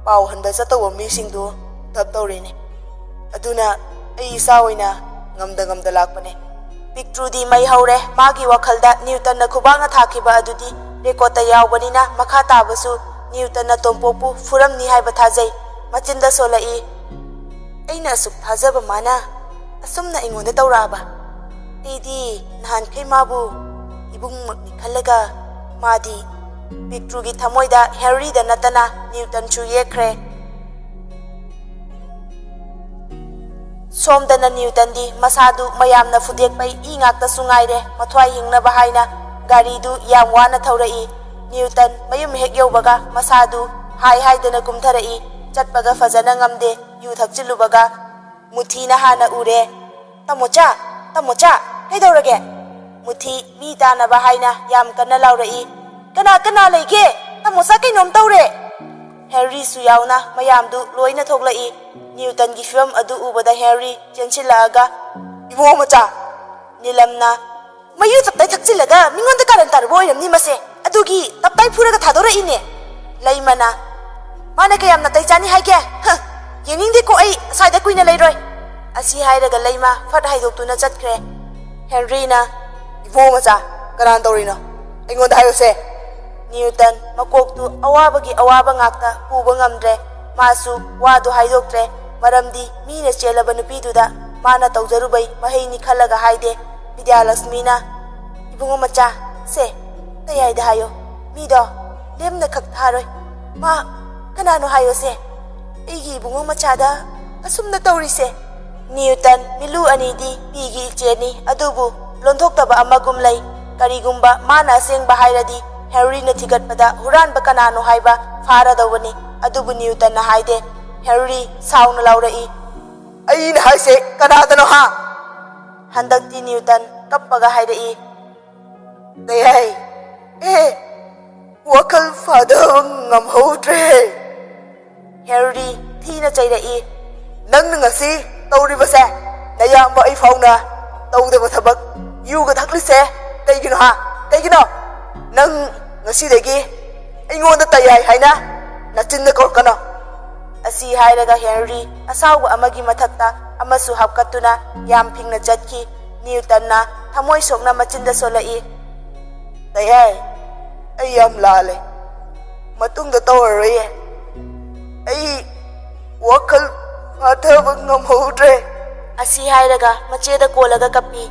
ꯄꯥꯎ ꯍꯟꯕ ꯆꯠꯇꯧꯕ ꯃꯤꯁꯤꯡꯗꯨ ꯊꯞ ꯇꯧꯔꯤꯅꯤ꯫ ꯑꯗꯨꯅ ꯑꯩ ꯏꯁꯥ ꯑꯣꯏꯅ ꯉꯝꯗ ꯉꯝꯗ ꯂꯥꯛꯄꯅꯦ꯫" ꯄꯤꯛꯇ꯭ꯔꯨꯗꯤ ꯃꯩ ꯍꯧꯔꯦ꯫ ꯃꯥꯒꯤ ꯋꯥꯈꯜꯗ ꯅ꯭ꯌꯨꯇꯟꯅ ꯈꯨꯕꯥꯛꯅ ꯊꯥꯈꯤꯕ ꯑꯗꯨꯗꯤ ꯔꯦꯀꯣꯔꯗꯇ ꯌꯥꯎꯕꯅꯤꯅ ꯃꯈꯥ ꯇꯥꯕꯁꯨ ꯅ꯭ꯌꯨꯇꯟꯅ ꯇꯣꯝꯄꯣꯛꯄꯨ ꯐꯨꯔꯝꯅꯤ ꯍꯥꯏꯕ ꯊꯥꯖꯩ꯫ ꯃꯆꯤꯟꯗ ꯁꯣꯜꯂꯛꯏ, "ꯑꯩꯅ ꯑꯁꯨꯛ ꯊꯥꯖꯕ ꯃꯥꯅ ꯑꯁꯨꯝꯅ ꯑꯩꯉꯣꯟꯗ ꯇꯧꯔꯛꯑꯕ? ꯑꯩꯗꯤ ꯅꯍꯥꯟꯈꯩ ꯃꯥꯕꯨ ꯏꯕꯨꯡꯃꯛꯅꯤ ꯈꯜꯂꯒ ꯃꯥꯗꯤ꯫" ꯄꯤꯛꯇ꯭ꯔꯨꯒꯤ ꯊꯃꯣꯏꯗ ꯍꯦꯅꯔꯤꯗ ꯅꯠꯇꯅ ꯅ꯭ꯌꯨꯇꯟꯁꯨ ꯌꯦꯛꯈ꯭ꯔꯦ꯫ ꯁꯣꯝꯗꯅ ꯅ꯭ꯌꯨꯇꯟꯗꯤ ꯃꯁꯥꯗꯨ ꯃꯌꯥꯝꯅ ꯐꯨꯗꯦꯛꯄꯩ ꯏ ꯉꯥꯛꯇꯁꯨ ꯉꯥꯏꯔꯦ꯫ ꯃꯊ꯭ꯋꯥꯏ ꯍꯤꯡꯅꯕ ꯍꯥꯏꯅ ꯒꯥꯔꯤꯗꯨ ꯌꯥꯝ ꯋꯥꯅ ꯊꯧꯔꯛꯏ꯫ ꯅ꯭ꯌꯨꯇꯟ ꯃꯌꯨꯝ ꯍꯦꯛ ꯌꯧꯕꯒ ꯃꯁꯥꯗꯨ ꯍꯥꯏ ꯍꯥꯏꯗꯅ ꯀꯨꯝꯊꯔꯛꯏ꯫ ꯆꯠꯄꯒ ꯐꯖꯅ ꯉꯝꯗꯦ꯫ ꯌꯨ ꯊꯛꯆꯤꯜꯂꯨꯕꯒ ꯃꯨꯊꯤꯅ ꯍꯥꯟꯅ ꯎꯔꯦ꯫ "ꯇꯥꯃꯣꯆꯥ, ꯇꯥꯃꯣꯆꯥ, ꯀꯩꯗꯧꯔꯒꯦ?" ꯃꯨꯊꯤ ꯃꯤ ꯇꯥꯅꯕ ꯍꯥꯏꯅ ꯌꯥꯝ ꯀꯟꯅ ꯂꯥꯎꯔꯛꯏ꯫ "ꯀꯅꯥ ꯀꯅꯥ ꯂꯩꯒꯦ? ꯇꯥꯃꯣꯆꯥ ꯀꯩꯅꯣꯝ ꯇꯧꯔꯦ!" ꯍꯦꯅꯔꯤꯁꯨ ꯌꯥꯎꯅ ꯃꯌꯥꯝꯗꯨ ꯂꯣꯏꯅ ꯊꯣꯛꯂꯛꯏ꯫ ꯅ꯭ꯌꯨꯇꯟꯒꯤ ꯐꯤꯕꯝ ꯑꯗꯨ ꯎꯕꯗ ꯍꯦꯅꯔꯤ ꯆꯦꯟꯁꯤꯜꯂꯛꯑꯒ, "ꯏꯕꯨꯡꯉꯣ ꯃꯆꯥ!" ꯅꯤꯂꯝꯅ, "ꯃꯌꯨ ꯇꯞꯇꯥꯏ ꯊꯛꯆꯤꯜꯂꯒ ꯃꯤꯉꯣꯟꯗ ꯀꯥꯔꯟ ꯇꯥꯔꯨꯕ ꯑꯣꯏꯔꯝꯅꯤ ꯃꯁꯦ꯫ ꯑꯗꯨꯒꯤ ꯇꯞꯇꯥꯏ ꯐꯨꯔꯒ ꯊꯥꯗꯣꯔꯛꯏꯅꯦ꯫" ꯂꯩꯃꯅ, "ꯃꯥꯅ ꯀꯌꯥꯝ ꯅꯥꯇꯩ ꯆꯥꯅꯤ ꯍꯥꯏꯒꯦ? ꯍ, ꯌꯦꯡꯅꯤꯡꯗꯦꯀꯣ ꯑꯩ ꯑꯁ꯭ꯋꯥꯏꯗ ꯀꯨꯏꯅ ꯂꯩꯔꯣꯏ꯫" ꯑꯁꯤ ꯍꯥꯏꯔꯒ ꯂꯩꯃ ꯐꯠ ꯍꯥꯏꯗꯣꯛꯇꯨꯅ ꯆꯠꯈ꯭ꯔꯦ꯫ ꯍꯦꯅꯔꯤꯅ, "ꯏꯕꯨꯡꯉꯣ ꯃꯆꯥ, ꯀꯅꯥꯅ ꯇꯧꯔꯤꯅꯣ? ꯑꯩꯉꯣꯟꯗ ꯍꯥꯏꯌꯨꯁꯦ꯫" ꯅ꯭ꯌꯨꯇꯟ ꯃꯀꯣꯛꯇꯨ ꯑꯋꯥꯕꯒꯤ ꯑꯋꯥꯕ ꯉꯥꯛꯇ ꯄꯨꯕ ꯉꯝꯗ꯭ꯔꯦ꯫ ꯃꯥꯁꯨ ꯋꯥꯗꯨ ꯍꯥꯏꯗꯣꯛꯇ꯭ꯔꯦ, ꯃꯔꯝꯗꯤ ꯃꯤꯅ ꯆꯦꯜꯂꯕ ꯅꯨꯄꯤꯗꯨꯗ ꯃꯥꯅ ꯇꯧꯖꯔꯨꯕꯩ ꯃꯍꯩꯅꯤ ꯈꯜꯂꯒ ꯍꯥꯏꯗꯦ꯫ ꯕꯤꯗ꯭ꯌꯥꯂꯛꯁꯃꯤꯅ, "ꯏꯕꯨꯡꯉꯣ ꯃꯆꯥ, ꯁꯦ, ꯇꯌꯥꯏꯗ ꯍꯥꯏꯌꯣ꯫ ꯃꯤꯗꯣ ꯂꯦꯝꯅ ꯈꯛ ꯊꯥꯔꯣꯏ꯫ ꯃꯥ ꯀꯅꯥꯅꯣ ꯍꯥꯏꯌꯣꯁꯦ꯫ ꯑꯩꯒꯤ ꯏꯕꯨꯡꯉꯣ ꯃꯆꯥꯗ ꯑꯁꯨꯝꯅ ꯇꯧꯔꯤꯁꯦ꯫" ꯅ꯭ꯌꯨꯇꯟ ꯃꯤꯂꯨ ꯑꯅꯤꯗꯤ ꯄꯤꯒꯤ ꯏꯆꯦꯅꯤ, ꯑꯗꯨꯕꯨ ꯂꯣꯟꯊꯣꯛꯇꯕ ꯑꯃꯒꯨꯝ ꯂꯩ꯫ ꯀꯔꯤꯒꯨꯝꯕ ꯃꯥꯅ ꯑꯁꯦꯡꯕ ꯍꯥꯏꯔꯗꯤ ꯍꯦꯅꯔꯤꯅ ꯊꯤꯒꯠꯄꯗ ꯍꯨꯔꯥꯟꯕ ꯀꯅꯥꯅꯣ ꯍꯥꯏꯕ ꯐꯥꯔꯗꯧꯕꯅꯤ꯫ ꯑꯗꯨꯕꯨ ꯅ꯭ꯌꯨꯇꯟꯅ ꯍꯥꯏꯗꯦ꯫ ꯍꯦꯅꯔꯤ ꯁꯥꯎꯅ ꯂꯥꯎꯔꯛꯏ, "ꯑꯩꯅ ꯍꯥꯏꯁꯦ ꯀꯅꯥꯗꯅꯣ ꯍꯥ?" ꯍꯟꯗꯛꯇꯤ ꯅ꯭ꯌꯨꯇꯟ ꯀꯞꯄꯒ ꯍꯥꯏꯔꯛꯏ, "ꯀꯩ ꯍꯥꯏ?" ꯑꯦ, ꯋꯥꯈꯜ ꯐꯥꯊꯕ ꯉꯝꯍꯧꯗ꯭ꯔꯦ꯫ ꯍꯦꯅꯔꯤ ꯊꯤꯅ ꯆꯩꯔꯛꯏ꯫ "ꯅꯪꯅ ꯉꯁꯤ ꯇꯧꯔꯤꯕꯁꯦ ꯅꯌꯥꯝꯕ ꯑꯩ ꯐꯥꯎꯅ ꯇꯧꯗꯕ ꯊꯕꯛ, ꯌꯨꯒ ꯊꯛꯂꯤꯁꯦ ꯀꯩꯒꯤꯅꯣ ꯍꯥ? ꯀꯩꯒꯤꯅꯣ? ꯅꯪ ꯉꯁꯤꯗꯒꯤ ꯑꯩꯉꯣꯟꯗ ꯇꯌꯥꯏ ꯍꯥꯏꯅ ꯅꯆꯤꯟꯗ ꯀꯧꯔꯛꯀꯅꯣ꯫" ꯑꯁꯤ ꯍꯥꯏꯔꯒ ꯍꯦꯅꯔꯤ ꯑꯁꯥꯎꯕ ꯑꯃꯒꯤ ꯃꯊꯛꯇ ꯑꯃꯁꯨ ꯍꯥꯞꯀꯠꯇꯨꯅ ꯌꯥꯝ ꯐꯤꯡꯅ ꯆꯠꯈꯤ꯫ ꯅꯤꯜꯇꯟꯅ ꯊꯃꯣꯏ ꯁꯣꯛꯅ ꯃꯆꯤꯟꯗ ꯁꯣꯜꯂꯛꯏ꯫ "ꯇꯌꯥꯏ, ꯑꯩ ꯌꯥꯝ ꯂꯥꯜꯂꯦ꯫ ꯃꯇꯨꯡꯗ ꯇꯧꯔꯔꯣꯏꯌꯦ꯫ ꯑꯩ ꯋꯥꯈꯜ ꯐꯥꯊꯕ ꯉꯝꯍꯧꯗ꯭ꯔꯦ꯫" ꯑꯁꯤ ꯍꯥꯏꯔꯒ ꯃꯆꯦꯗ ꯀꯣꯜꯂꯒ ꯀꯞꯄꯤ꯫